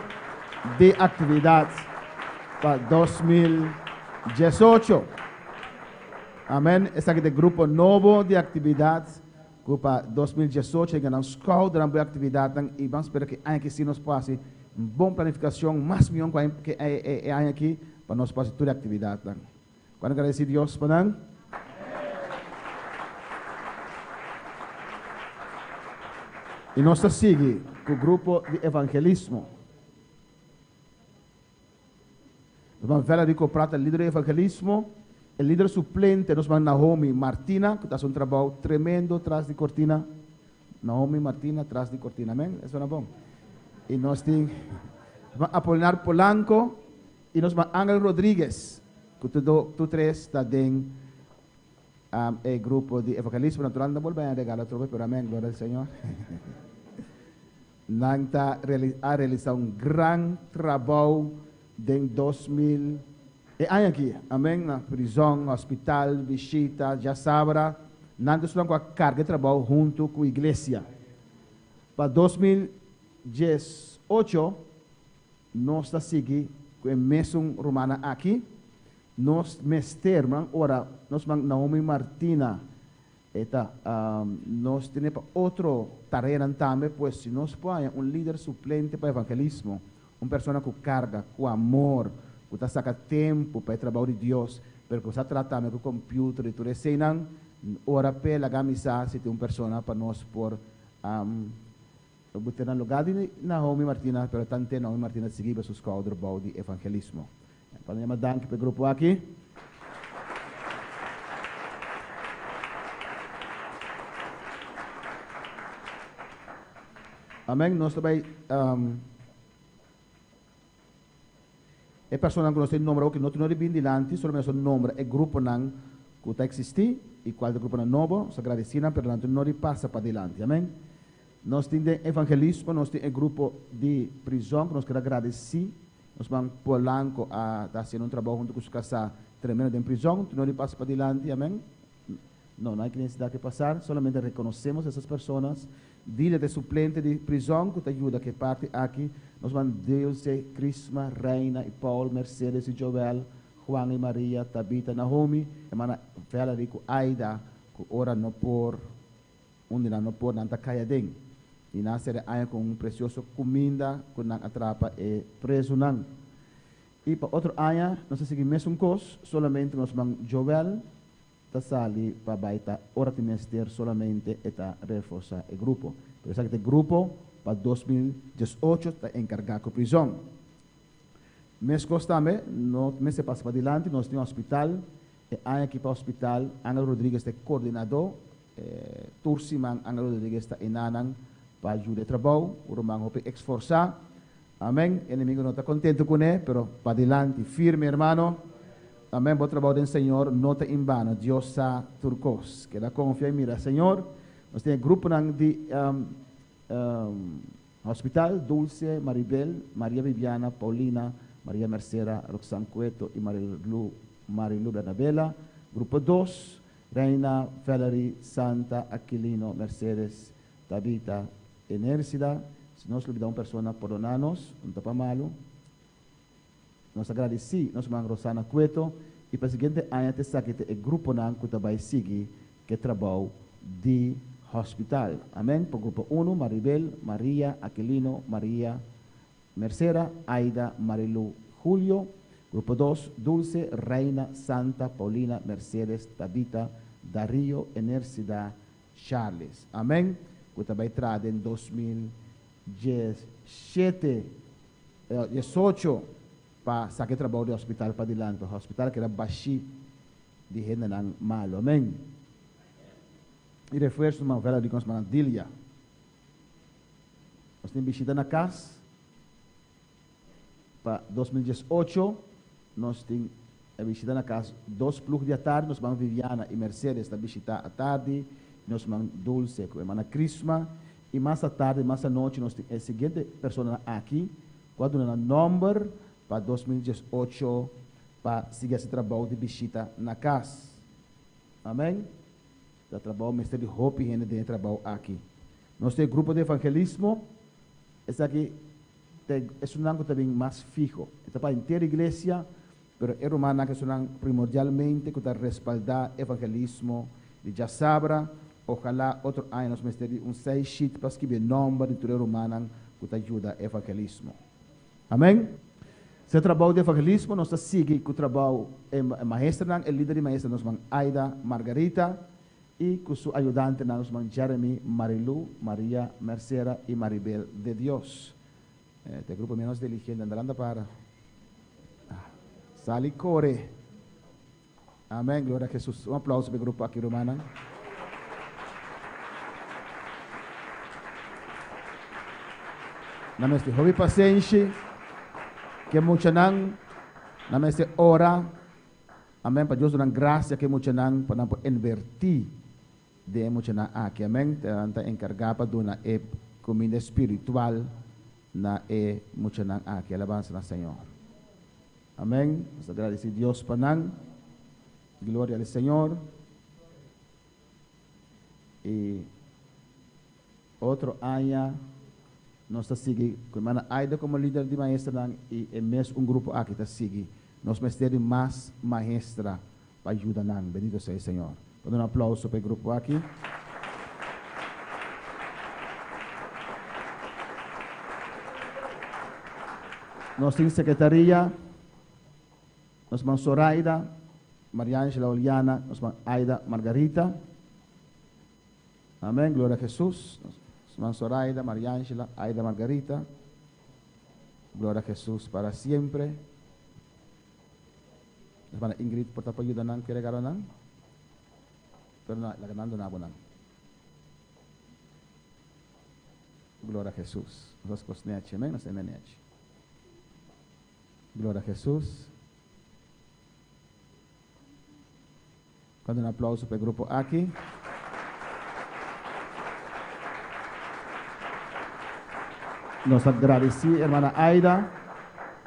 [SPEAKER 2] di actividad pa 2018. Amen, esaki ta e grupo nobo di actividad Ku pa 2018 e gana un skoudernan bo e aktividatnan i ban spera ku e aña aki si nos por hasi un bon planifikashon mas mihó ku e aña aki pa nos por hasi tur e aktividatnan. Ku a gradesí Dios pa nan. I nos ta sigui ku grupo di evangelismo. Nos ban Valerie Koprata, lider di evangelismo, e lider suplente nos ban Naomi Martina, ku ta hasi un trabou tremendo tras di kortina. Naomi Martina tras di kortina, amen? E suena bon. I nos tin nos ban Apolinar Polanco i nos ban Angel Rodriguez, ku tur do tur tres ta den e grupo di evangelismo. Natural no ta bolbe haña regalo atrobe, pero amen, gloria al Señor. Nan ta a realisá un gran trabou den 2000 e aña aki. Amen. Na prizòn, hospital, bishita, djasabra, nan ta esnan ku a karga e trabou huntu ku iglesia. Pa 2019. 2018 nos ta sigui ku e mesun rumannan aki. Nos mester man ora nos man Naomi Martina e ta nos tene pa otro tareanan tambe pues si nos por haña un lider suplente pa evangelismo, un persona ku karga ku amor, ku ta saka tempu pa e trabou di Dios, pero ku sa trata tambe ku computer i tur eseinan, ora p'e laga mi sa si tin un persona pa nos por Lo bo tene na lugar di Naomi Martina, pero tante Naomi Martina sigui ba su skouder bou di evangelismo. Pa nos yama danki pa e grupo aki. Amen. Nos ta bai e personanan ku nos ta nombra awor, ku no tin no di bin dilanti, solamente nos ta nombra e gruponan ku ta eksistí i kual ta e gruponan nobo. Nos ta gradisí nan, pero nan tin no di pasa padilanti. Amen. Nos tin den evangelismo, nos tin e grupo di prizòn ku nos ker a gradisí. Nos man Polanco a ta hasiendo un trabou huntu ku su kasá tremendo den prizòn. Tin no di pasa padilanti. Amen. No, no hay necesidad ke pasar, solamente reconocemos esas personas. Dile ta e suplente di prizòn ku ta yuda ku e parti aki. Nos man Deuse, Crisma, Reina i Paul, Mercedes i Joel, Juan i Maria, Tabita, Nahomi, hermana Valerie ku Aida ku ora no por, un di nan no por, nan ta kai aden. I nan a sera e aña ku un presioso kuminda ku nan a traha pa e prezunan. I pa otro aña nos a sigui mesun kos, solamente nos man Joel ta sali pa bai ta ora tin mester solamente e ta reforsa e grupo. Pero esaki ta e grupo pa 2018 ta enkargá ku prizòn. Meskos tambe no mester pasa padilanti nos tin hospital e aña aki pa hospital Angel Rodriguez ta e koordinadó tur siman Angel Rodriguez ta enanan pa yuda e trabou un ruman hopi eksforsá. Amen enemigo no ta contento cune pero padilanti firme hermano amen bo trabao den Señor no ta inbano Dios sa tur cos keda confia y mira Señor nos tin e gruponan di hospital Dulce Maribel Maria Viviana Paulina Maria Mercera Roxanne Cueto y Marilu Marilu Bernabela grupo dos Reina Valerie Santa Aquilino Mercedes Tabita Enercida, si nos lubida un persona pordona nos, no ta pa malu. Nos ta gradeci nos ruman Rosana Cueto y pa siguiente aña ta esaki ta e gruponan cu ta bay sigui cu e trabou di hospital. Amen. Pa grupo uno, Maribel, Maria, Aquilino, Maria, Mercera, Aida, Marilu, Julio. Grupo dos, Dulce, Reina, Santa, Paulina, Mercedes, Tabita, Dario, Enercida, Charles. Amen. Ku ta bai traha den 2017, 18 pa saka e trabou di hospital padilanti. Pa hospital keda bashí di hendenan malu. Amen. I refuerso man vela di kons manan Dilia. Nos tin bishita na kas. Pa 2018 nos tin e bishita na kas dos plug di atardi, nos man Viviana i Mercedes ta bishita atardi, nos man Dulce ku hermana Crisma, i mas atardi, mas anochi nos tin e siguiente personanan aki ku a duna nan nòmber pa 2018 pa sigui hasi trabou di bishita na kas. Amen. Ta trabou mester di hopi hende den e trabou aki. Nos tin e grupo di evangelismo, esaki ta esunnan ku ta bin mas fiho. E ta pa henter iglesia, pero e rumannan ku esunnan primordialmente ku ta respaldá evangelismo di djasabra. Ojalá otro aña nos mester di un seis sheet pa skibi e nòmber di tur e rumannan ku ta yuda evangelismo. Amèn. Se trabou di evangelismo nos ta sigui ku trabou e maestranan, e lider di maestra nos man Aida Margarita i ku su ayudantenan nos man Jeremy, Marilu, Maria, Mercera i Maribel de Dios. Ta e grupo menos diligente, anda lanta para. Sali kore. Amèn, gloria a Jesus. Un aplauso pa e grupo aki rumannan. Nan mester hopi pasenshi ku e muchanan, nan mester ora. Amèn, pa Dios duna nan grasia ku e muchanan pa nan por invertí den e muchanan aki. Amèn. Nan ta enkargá pa duna e kuminda spiritual na e muchanan aki. Alabansa na Señor. Amèn. Nos ta gradisí Dios pa nan. Gloria al Señor. I otro aña. Nos ta sigui ku hermana Aida komo lider di maestranan i e mes un grupo aki ta sigui. Nos mester di mas maestra pa yuda nan. Bendito sea e Señor. Pa duna un aplauso pa e grupo aki. Nos tin sekretaria, nos man Zoraida, Mariangela Oliana, nos man Aida Margarita. Amén, gloria a Jesus. Nos man Zoraida, Mariangela, Aida Margarita. Gloria a Jesus para siempre. Nos man Ingrid por ta pa yuda nan ku e regalonan. Pero no, laga nan duna bo nan. Gloria a Jesus. Nos kos nechi, amén, nos ene nechi. Gloria a Jesus. Cuando un aplauso pa e grupo aki. Nos ta gradeci hermana Aida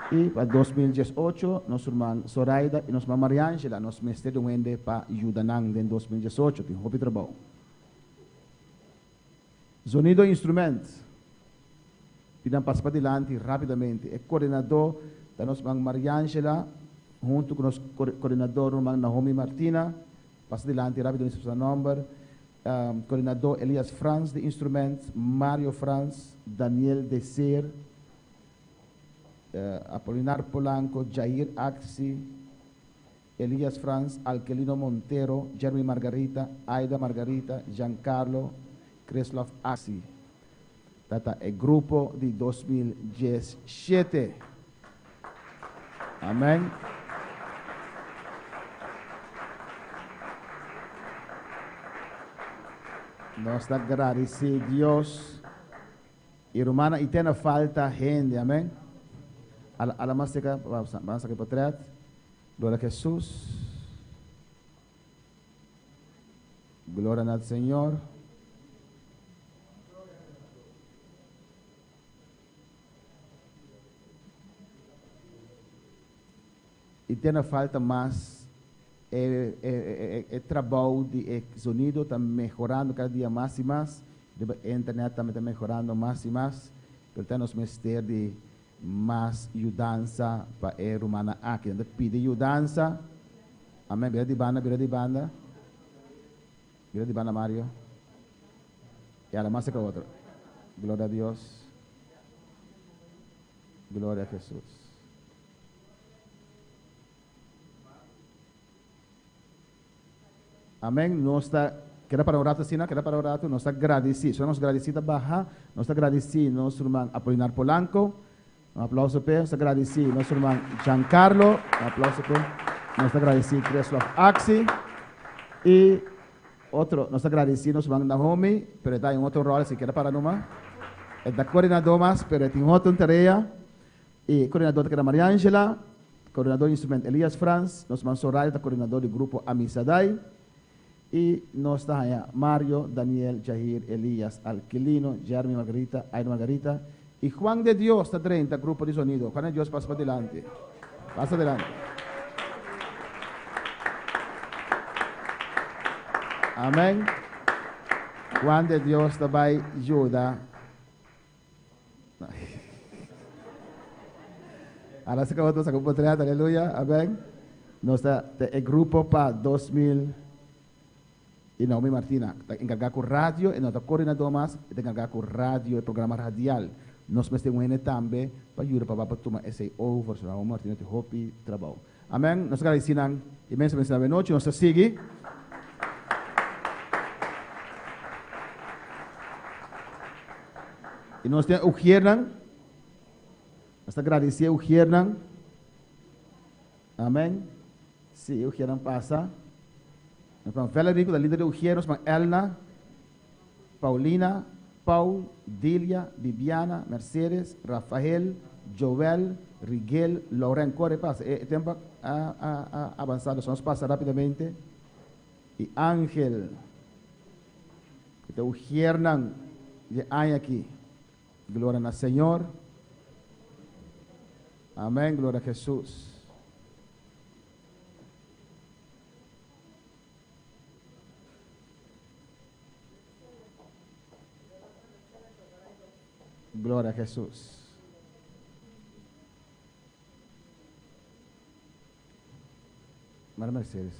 [SPEAKER 2] y pa 2018 nos herman Zoraida y nos herman Mariangela. Nos mester di un hende pa yuda nan den 2018. Tin hopi trabou. Zonido instrument. Pidan pasa padilanti rapidamente. E coordinador ta nos herman Mariangela hunto cu nos coordinador herman Naomi Martina. Pasa dilanti rapidamente su nomber. Coordinador Elias Frans di instrument, Mario Frans, Daniel Deser, Apolinar Polanco, Jair Axi, Elias Frans, Alkelino Montero, Jeremy Margarita, Aida Margarita, Giancarlo, Chrislof Axi. Tata e grupo di 2017. Amén. Nos ta agradeci Dios. Y rumana, y tena falta gente, amén. A la más seca, vamos a sacar para atrás. Gloria a Jesús. Gloria al Señor. Y tiene falta mas e trabou di e sonido ta mehorando cada dia mas y mas. E internet tambe ta mehorando mas y mas. Pero ta nos mester di mas yudansa pa e rumana aki. Nan ta pidi yudansa. Amen. Bira di banda, bira di banda. Bira di banda, Mario. Y ala mas cerca otro. Gloria a Dios. Gloria a Jesús. Amén. Nos ta keda para un rato asina, keda para un rato. Nos ta gradeci. So nos gradeci ta baha. Nos ta gradeci nos herman Apolinar Polanco. Un aplauso p'e. Nos ta gradeci nos herman Giancarlo. Un aplauso p'e. Nos ta gradeci Christoph Axi. Y otro, nos ta gradeci nos herman Naomi, pero e ta en otro rol, así keda para numa. E ta coordinador mas, pero e tin otro tarea. E coordinador ta keda Mariangela. Coordinador di instrument Elias Frans, nos man Soraya ta coordinador di grupo Amisadai y nos ta haña Mario, Daniel, Jahir, Elias, Alquilino, Jeremy Margarita, Aida Margarita y Juan de Dios ta drenta grupo di sonido. Juan de Dios pasa padilanti. Pasa adelante. Amen. Juan de Dios ta bay yuda. Ahora se acabó todo, sacó por aleluya, amén. Nos ta e grupo pa 2000 y Naomi Martina ta encargá con radio, y no ta coordinador más, ta encargá con radio, el programa radial. Nos mester un hende tambe pa yuda pa pa tuma ese over. So Naomi Martina te hopi trabajo. Amén. Nos agradecinan inmensamente esta noche. Nos sigue. Y nos tin ujiernan. Nos ta agradecido ujiernan. Amén. Sí, ujiernan pasa. Nos pan Valerie, la líder de ujier, nos pan Elna, Paulina, Paul, Dilia, Viviana, Mercedes, Rafael, Joel, Rigel, Lauren, corre, pasa. E tempo ha avanzado, so nos pasa rápidamente. Y Ángel, que ujiernan de año aquí. Gloria al Señor. Amén, gloria a Jesús. Gloria a Jesus. Mara Mercedes.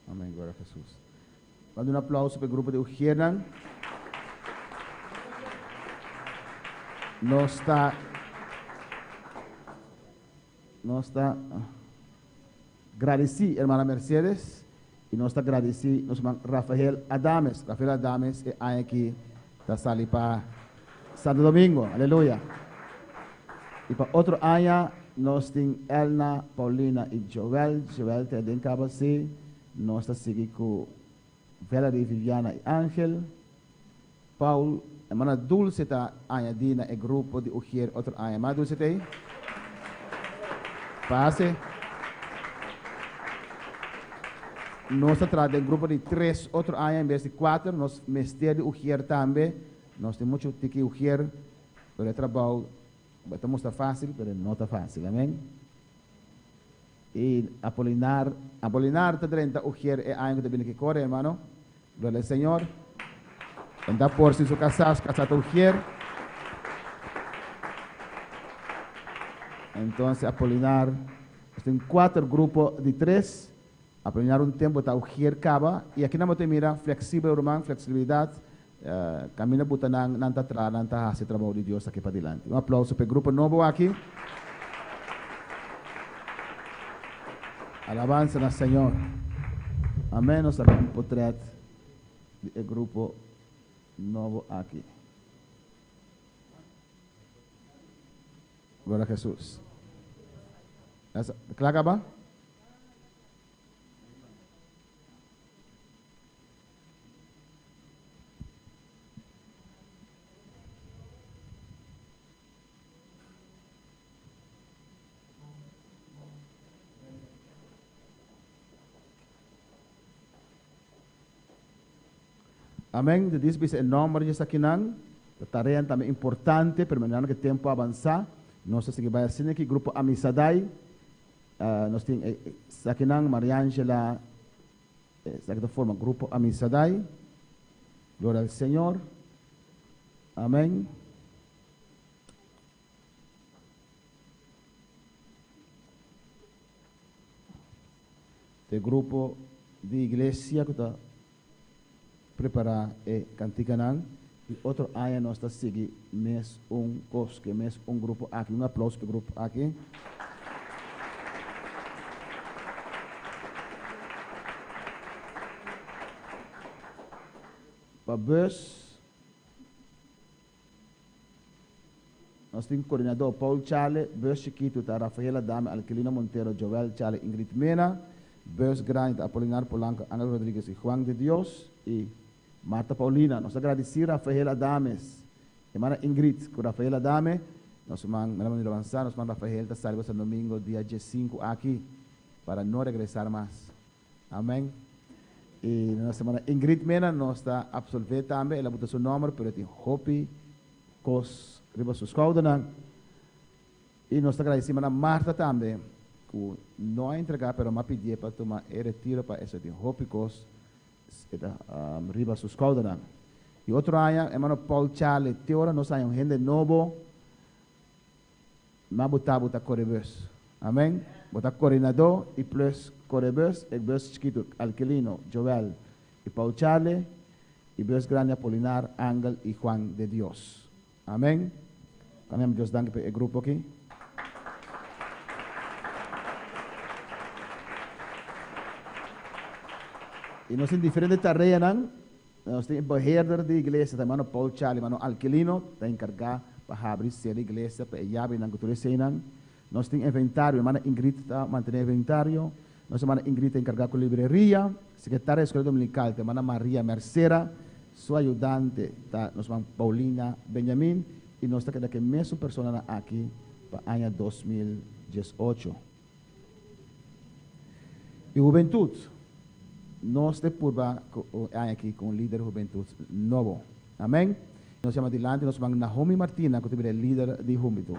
[SPEAKER 2] Amén, gloria a Jesus. Manda un aplauso pa e grupo di ujiernan. Nos ta nos ta gradeci hermana Mercedes y nos ta gradeci nos herman Rafael Adames. Rafael Adames e aña aki ta sali pa Santo Domingo. Aleluya. Y pa otro aña nos tin Elna, Paulina y Joel. Joel ta den caba si. Nos ta sigui cu Valerie, Viviana y Angel. Paul, hermana Dulce ta añadi na e grupo di Ujier otro aña. Hermana Dulce ta ey? Pase. Nos ta traha den grupo di tres otro aña en bes di cuater. Nos mester di Ujier tambe. Nos tin mucho tiki Ujier, pero e trabao ta mustra facil, pero e no ta facil. Amen. Y Apolinar, Apolinar ta drenta Ujier e aña cu ta bini aki core, hermano. Gloria al Señor. En ta por si su casá, su casá ta Ujier. Entonces Apolinar, nos tin cuater grupo di tres. Apolinar un tempo ta Ujier caba. Y aki nan bo ta mira flexibel ruman, flexibilidad. Caminda buta nan, nan ta traha, nan ta haci trabou di Dios aki padilanti. Un aplauso pa e grupo nobo aki. Alabansa na Señor. Amen. Nos ta un potret di e grupo nobo aki. Gloria a Jesus. Kla kaba? Amen. De dis bisa e nomber di esakinan. Ta tareanan tambe importante, pero mirando ke tempo a avansa, nos ta sigui bai asina ki grupo Amisadai, nos tin esakinan, Mariangela, Esaki ta forma grupo Amisadai. Gloria al Señor. Amen. E grupo di iglesia ku ta prepará e kantikanan i otro aña nos ta sigui mes un kos ku e mes un grupo aki. Un aplauso pa e grupo aki. Pa bus nos tin koordinador Paul Chale, bus chikitu ta Rafaela Dame, Alquilino Montero, Joel Chale, Ingrid Mena, bus grandi ta Apolinar Polanco, Angel Rodriguez y Juan de Dios y Marta Paulina. Nos ta gradisí Rafael Adames, hermana Ingrid ku Rafael Adame. Nos man, mira manera avansa, nos man Rafael ta sali pa San Domingo dia diesinku aki para no regresar mas. Amen. Y nos hermana Ingrid Mena nos ta absolve tambe, el a buta su nomber pero e tin hopi cos riba su schoudernan. Y nos ta gradeci hermana Marta tambe cu no a entrega pero m'a pidié pa tuma e retiro pa eso e tin hopi cos E ta riba su skoudernan. I otro aña, hermano Paul Charlie, te ora nos haña un hende nobo, ma bo ta bo ta kore bus. Amen. Bo ta koordinadó i plus kore bus, e bus chikitu Alquilino, Joel i Paul Charlie, i bus grandi Apolinar, Angel i Juan de Dios. Amen. Amen. Dios danki pa e grupo aki. Y nos tin diferente tareanan. Nos tin e beheerder di iglesia, ta hermano Paul Charlie, hermano Alquilino, ta encarga pa habri cera iglesia, pa e yabinan cu tur eseinan. Nos tin inventario, hermana Ingrid ta mantene inventario. Nos hermana Ingrid ta encarga cu libreria. Secretaria di Escuela Dominical ta hermana Maria Mercera. Su ayudante ta nos hermana Paulina Benjamin. Y nos ta keda cu e mesun personanan aki pa aña 2018. Y hubentud, nos ta purba cu e aña aki cu un lider hubentud nobo. Amen. Nos yama dilanti nos hermana Nahomi Martina cu ta bira e lider di hubentud.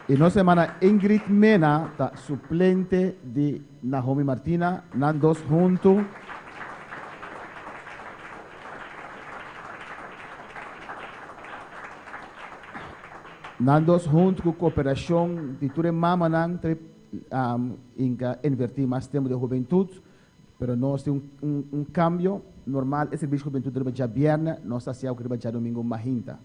[SPEAKER 2] I nos hermana Ingrid Mena ta suplente di Nahomi Martina, nan dos huntu. Nan dos huntu ku koperashon di tur e mamanan ta inka invertí mas tempu den hubentut, pero nos tin un un kambio normal e servisio hubentut riba djabièrnè, nos ta hasi awor riba djadumingu mahinta.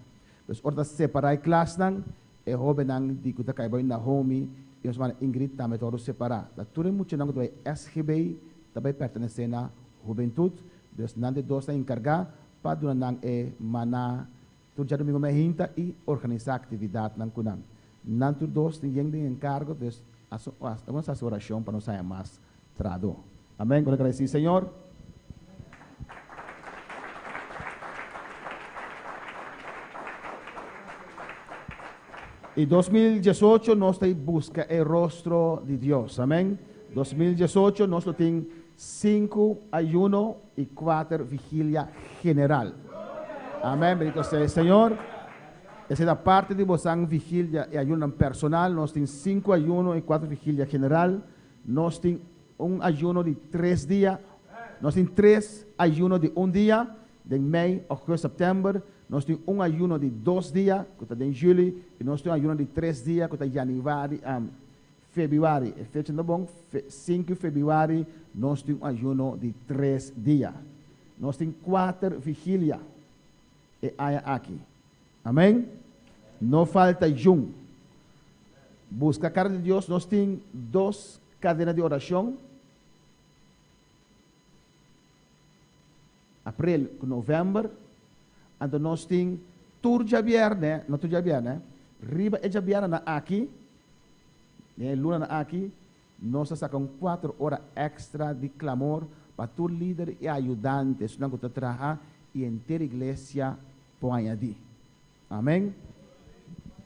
[SPEAKER 2] Pues ora ta separá e klasnan, e hóbennan di ku ta kai bai Nahomi i nos hermana Ingrid tambe ta wòrdu separá. Ta tur e muchanan ku ta bai SGB ta bai pertenesé na hubentut, dus nan di dos ta enkargá pa duna nan e maná tur djadumingu meinta i organisá aktividatnan ku nan. Nan tur dos tin yen den enkargo, dus nos hasi orashon pa nos haña mas trahadó. Amèn. Ku ta gradisí Señor. I 2018 nos ta buska e rostro di Dios. Amèn. 2018 nos lo tin sinku ayuno i kuater vigilia general. Amèn. Bendito sea e Señor. Esei ta parti di bosan vigilia i ayunonan personal. Nos tin sinku ayuno i kuater vigilia general. Nos tin un ayuno di tres dia. Nos tin tres ayuno di un dia, den mei, ògùst, sèptèmber. Nos tin un ayuno di dos dia, ku ta den juli. I nos tin un ayuno di tres dia, ku ta yanüari, febrüari. E fecha no bon, sinku febrüari nos tin un ayuno di tres dia. Nos tin kuater vigilia e aña aki. Amèn. No falta yun. Buska kara di Dios. Nos tin dos kadena di orashon, aprel ku novèmber. Anto nos tin tur djabièrnè, no tur djabièrnè, riba e djabièrnènan aki, den e lunanan aki, nos ta saka un kuater ora èkstra di klamor pa tur lider i ayudante, esunnan ku ta traha i henter iglesia por añadí. Amen.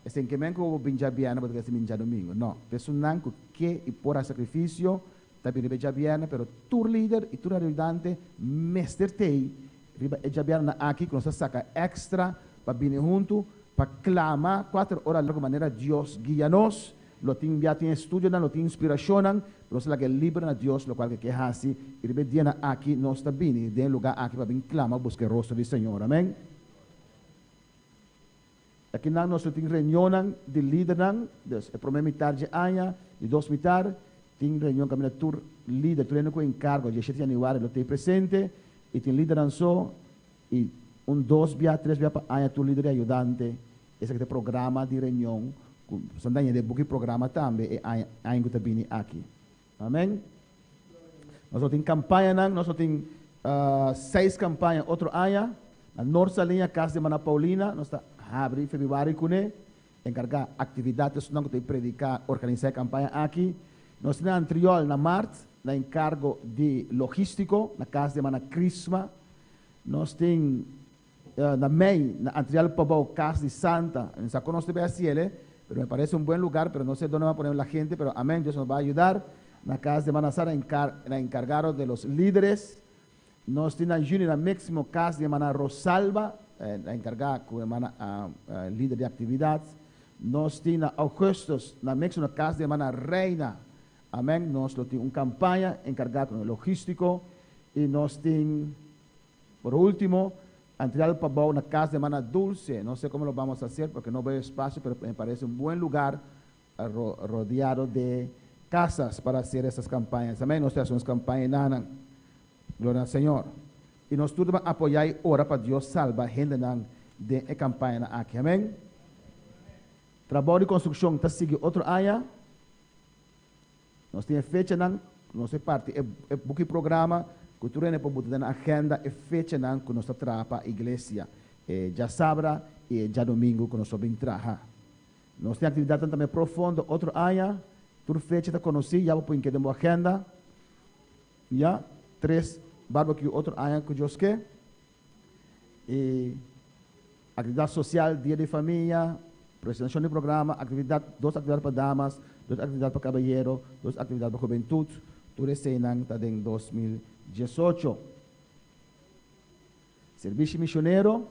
[SPEAKER 2] Esei ke men ku bo bin djabièrnè bo ta kere bin djadumingu. No. Personan ku ke i por hasi sakrifisio ta bin riba e djabièrnè, pero tur lider i tur ayudante mester t'ei riba e djabièrnènan aki ku nos ta saka èkstra pa bini huntu pa klama kuater ora largu manera Dios guia nos. Lo tin bia tin estudionan, lo tin inspirashonnan, pero nos ta laga e liber na Dios lokual ku e ke hasi i riba e dianan aki nos ta bini den e lugá aki pa bin klama buska e rostro di Señor. Amen. Akinan nos lo tin reunionnan di lidernan, dus e promé mitar dje aña, di dos mitar, tin reunion kaminda tur lider, tur hende ku enkargo dje shete yanüari lo t'ei presente, i tin lidernan so, i un dos bia, tres bia pa aña tur lider i ayudante. Esaki ta e programa di reunion ku nos a daña den buki programa tambe e aña aña ku ta bini aki. Amen. Nos lo tin kampañanan, nos lo tin seis kampaña otro aña. Na Noord Saliña, kas di Hermana Paulina, nos ta habri febrüari kuné, enkargá aktividat esnan ku ta prediká, organisá e kampaña aki. Nos tin na Antriol na mart, na enkargo di logístiko, na kas di Hermana Crisma. Nos tin na mei, na Antrial Pabou, Cas di Santa. Mi sa conoce be haciele, pero me parece un buen lugar, pero no sé donde va a poner la gente, pero amén, Dios nos va a ayudar. Na Cas de Manazara, encar, na encargado de los líderes. Nos tin na juni na Meximo, Cas di Hermana Rosalba, eh, na encarga cu hermana uh, uh, líder de actividad. Nos tin na augustus, na Meximo, na Cas di Hermana Reina. Amén. Nos lo tin un campaña encargada con el logístico. Y nos tin Por ultimo, Antrial Pabou na cas di hermana Dulce. No sé como lo vamos a hacer porque no veo espacio, pero me parece un buen lugar rodeado de casas para hacer esas campañas. Amén. Nos ta haci nos campaña enanan. Gloria al Señor. Y nos tur ta ban apoya y ora pa Dios salba hendenan den e campañanan aki. Amén. Trabou di construccion ta sigui otro aña. Nos tin e fechanan ku nos e parti e e buki programa ku tur hende por buta den nan agenda e fechanan ku nos ta traha pa iglesia, e djasabra i e djadomingu ku nos lo bin traha. Nos tin aktividatnan tambe profondo otro aña, tur fecha ta konosí, ya bo por ink'e den bo agenda. Ya, tres barbecue otro aña ku Dios ke. E aktividat sosial, dia di famia, presentashon di programa, aktividat, dos aktividat pa damas, dos aktividat pa kabayero, dos aktividat pa hubentut, tur eseinan ta den 2018. Servisio misionero,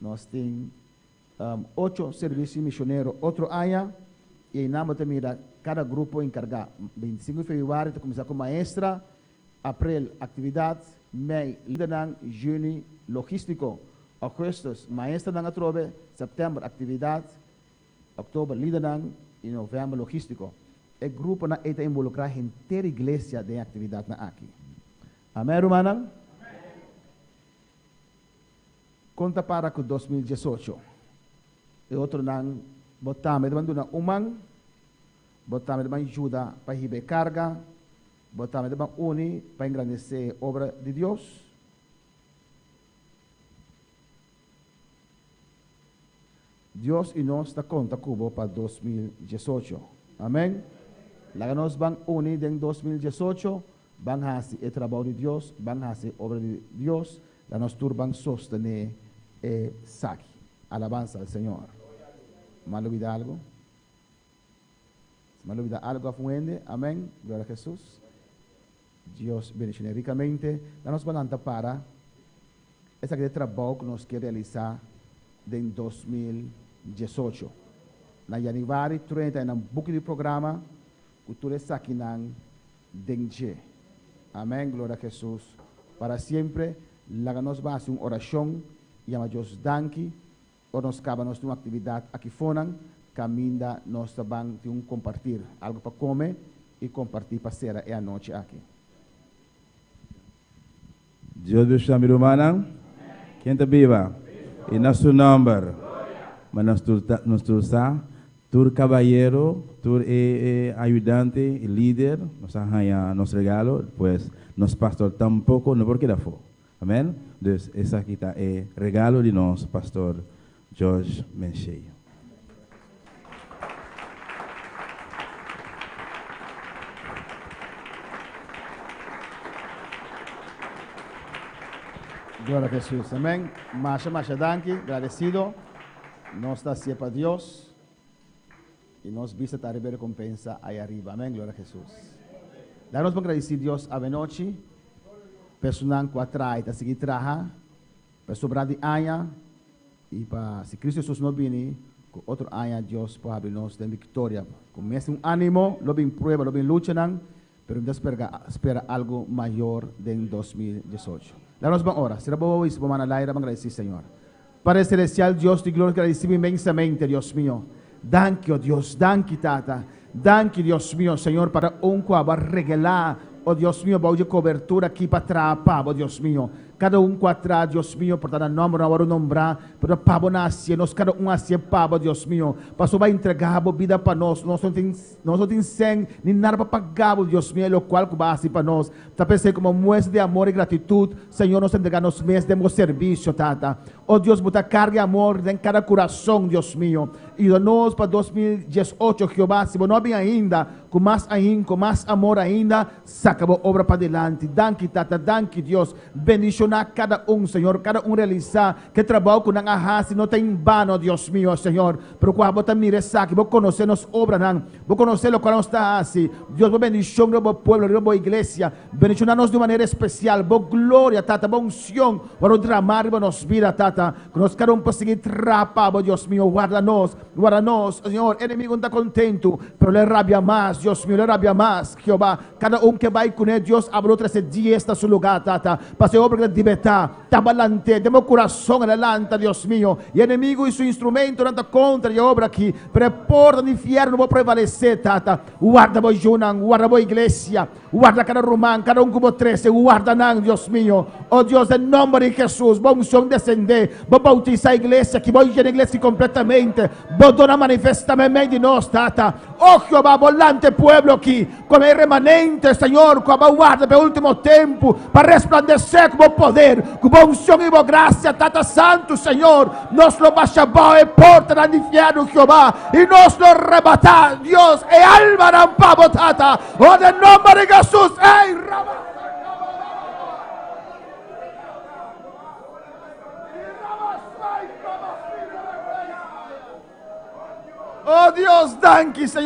[SPEAKER 2] nos tin. 8 servicio misionero otro aña y einan bo ta mira cada grupo encarga. 25 di februari ta cuminsa cu maestra, april actividad, mei lidernan, juni logistico, augustus maestranan atrobe, september actividad, october lidernan y november logistico. E gruponan ei ta involucra henter iglesia den e actividadnan aki. Amen rumannan? Kon ta para ku 2018? E otronan, bo tambe ta ban duna un man, bo tambe ta ban yuda pa hiba e karga, bo tambe ta ban uni pa engrandesé e obra di Dios. Dios i nos ta konta ku bo pa 2018. Amen. Laga nos ban uni den 2018, ban hasi e trabou di Dios, ban hasi e obra di Dios, la nos tur ban sostené esaki. Alabansa al Señor. Mi a lubida algu? Si mi a lubida algu af un hende, amen. Gloria a Jesus. Dios bendicione ricamente. La nos ban lanta para. Esaki ta e trabou ku nos ke realisá den 2018. Na januari 30 e nan buki di programa ku tur esakinan den dje. Amen, gloria a Jesus para siempre. Laga nos ban hasi un orashon i yama Dios danki ora nos kaba nos tin un aktividat aki fonan kaminda nos ta ban tin un kompartir algu pa kome i kompartí pa sera e anochi aki.
[SPEAKER 3] Dios bendiciona mi rumannan. Ken ta biba? Y na su nomber. Ma nos tur ta, nos tur sa, tur cabayero, tur e e ayudante, e lider, nos a haña nos regalo, pues nos pastor tampoco no por keda afo. Amen? Dus esaki ta e regalo di nos pastor George Menshey.
[SPEAKER 2] Gloria a Jesus. Amén. Masha, masha danki. Gradecido. Nos ta hacié pa Dios. Y nos bista ta riba e recompensa ahí arriba. Amén. Gloria a Jesus. Laga nos por gradici Dios avenochi. Personan cu a traha y ta sigui traha. Pa sobra di aña. I pa si Cristo Jesus no bini, ku otro aña Dios por habri nos den viktoria. Ku mes un animo, lo bin prueba, lo bin luchanan, pero mi ta sperga, spera algu mayor den 2018. Laga nos ban ora. Sera bo wowo i si bo man al aire, ban gradisí Señor. Padre Celestial, Dios di gloria, gradisí inmensamente, Dios mio. Danki, o Dios, danki, Tata. Danki, Dios mio, Señor, pa un ku abo a regelá, o Dios mio, bou dje kobertura aki pa traha pa bo, Dios mio. Kada un ku a traha, Dios mio, por ta na nòmber no a wòrdu nombrá, pero pa bo nan hasié, nos kada un hasié pa bo, Dios mio. Pasobra bo a entregá bo bida pa nos, nos no tin, nos no tin sèn ni nada pa pagá bo, Dios mio, e lokual ku bo a hasi pa nos. Ta p'esei komo muestra di amor i gratitut, Señor, nos ta entregá nos mes den bo servisio, Tata. O Dios, bo ta karga e amor den kada kurason, Dios mio. I yuda nos pa 2018, Jehová, si bo no a bin ainda, ku mas ahinko, mas amor ainda, Saca bo obra padilanti. Danki Tata, danki Dios. Bendiciona cada un, Señor, cada un realisa ke trabao cu nan a haci no ta en vano, Dios mio, Señor, pero cu abo ta mira esaki, bo conoce nos obranan, bo conoce locual nos ta haci. Dios, bo bendicion riba bo pueblo, riba bo iglesia. Bendiciona nos di un manera especial. Bo gloria, Tata, bo uncion worde drama riba nos bida, Tata, cu nos cada un por sigui traha pa bo, Dios mio. Warda nos, warda nos, Señor. Enemigo no ta contento, pero lo e rabia mas, Dios mio, lo e rabia mas. Jehová, kada un ke bai kuné, Dios a lo trese dies na su lugá, Tata, pa e obra ku ta dibetá, ta balant'é den bo kurason, el a lanta, Dios mio, i e enemigu i su instrumentonan ta kontra di e obra akí, pero e porta di infierno no por prevalesé, Tata. Warda bo yunan, warda bo iglesia, warda kada ruman, kada un ku bo trese, warda nan, Dios mio. O Dios, den nòmber di Hesus, bo unshon desendé, bo boutisá iglesia akí, bo yena iglesia akí kompletamente, bo duna manifestá meimei di nos, Tata. Oh Jehová, bo lanta e pueblo aki como e remanente, Señor, cu a bo warda pa e ultimo tempo, pa resplandece cu bo poder, cu bo uncion y bo gracia, Tata Santo, Señor. Nos lo basha bao e portanan di infierno, Jehová, y nos lo rebata, Dios, e almanan pa bo, Tata. Oh, den nomber di Jesús, ey, Rabba. Oh Dios, danki, Señor.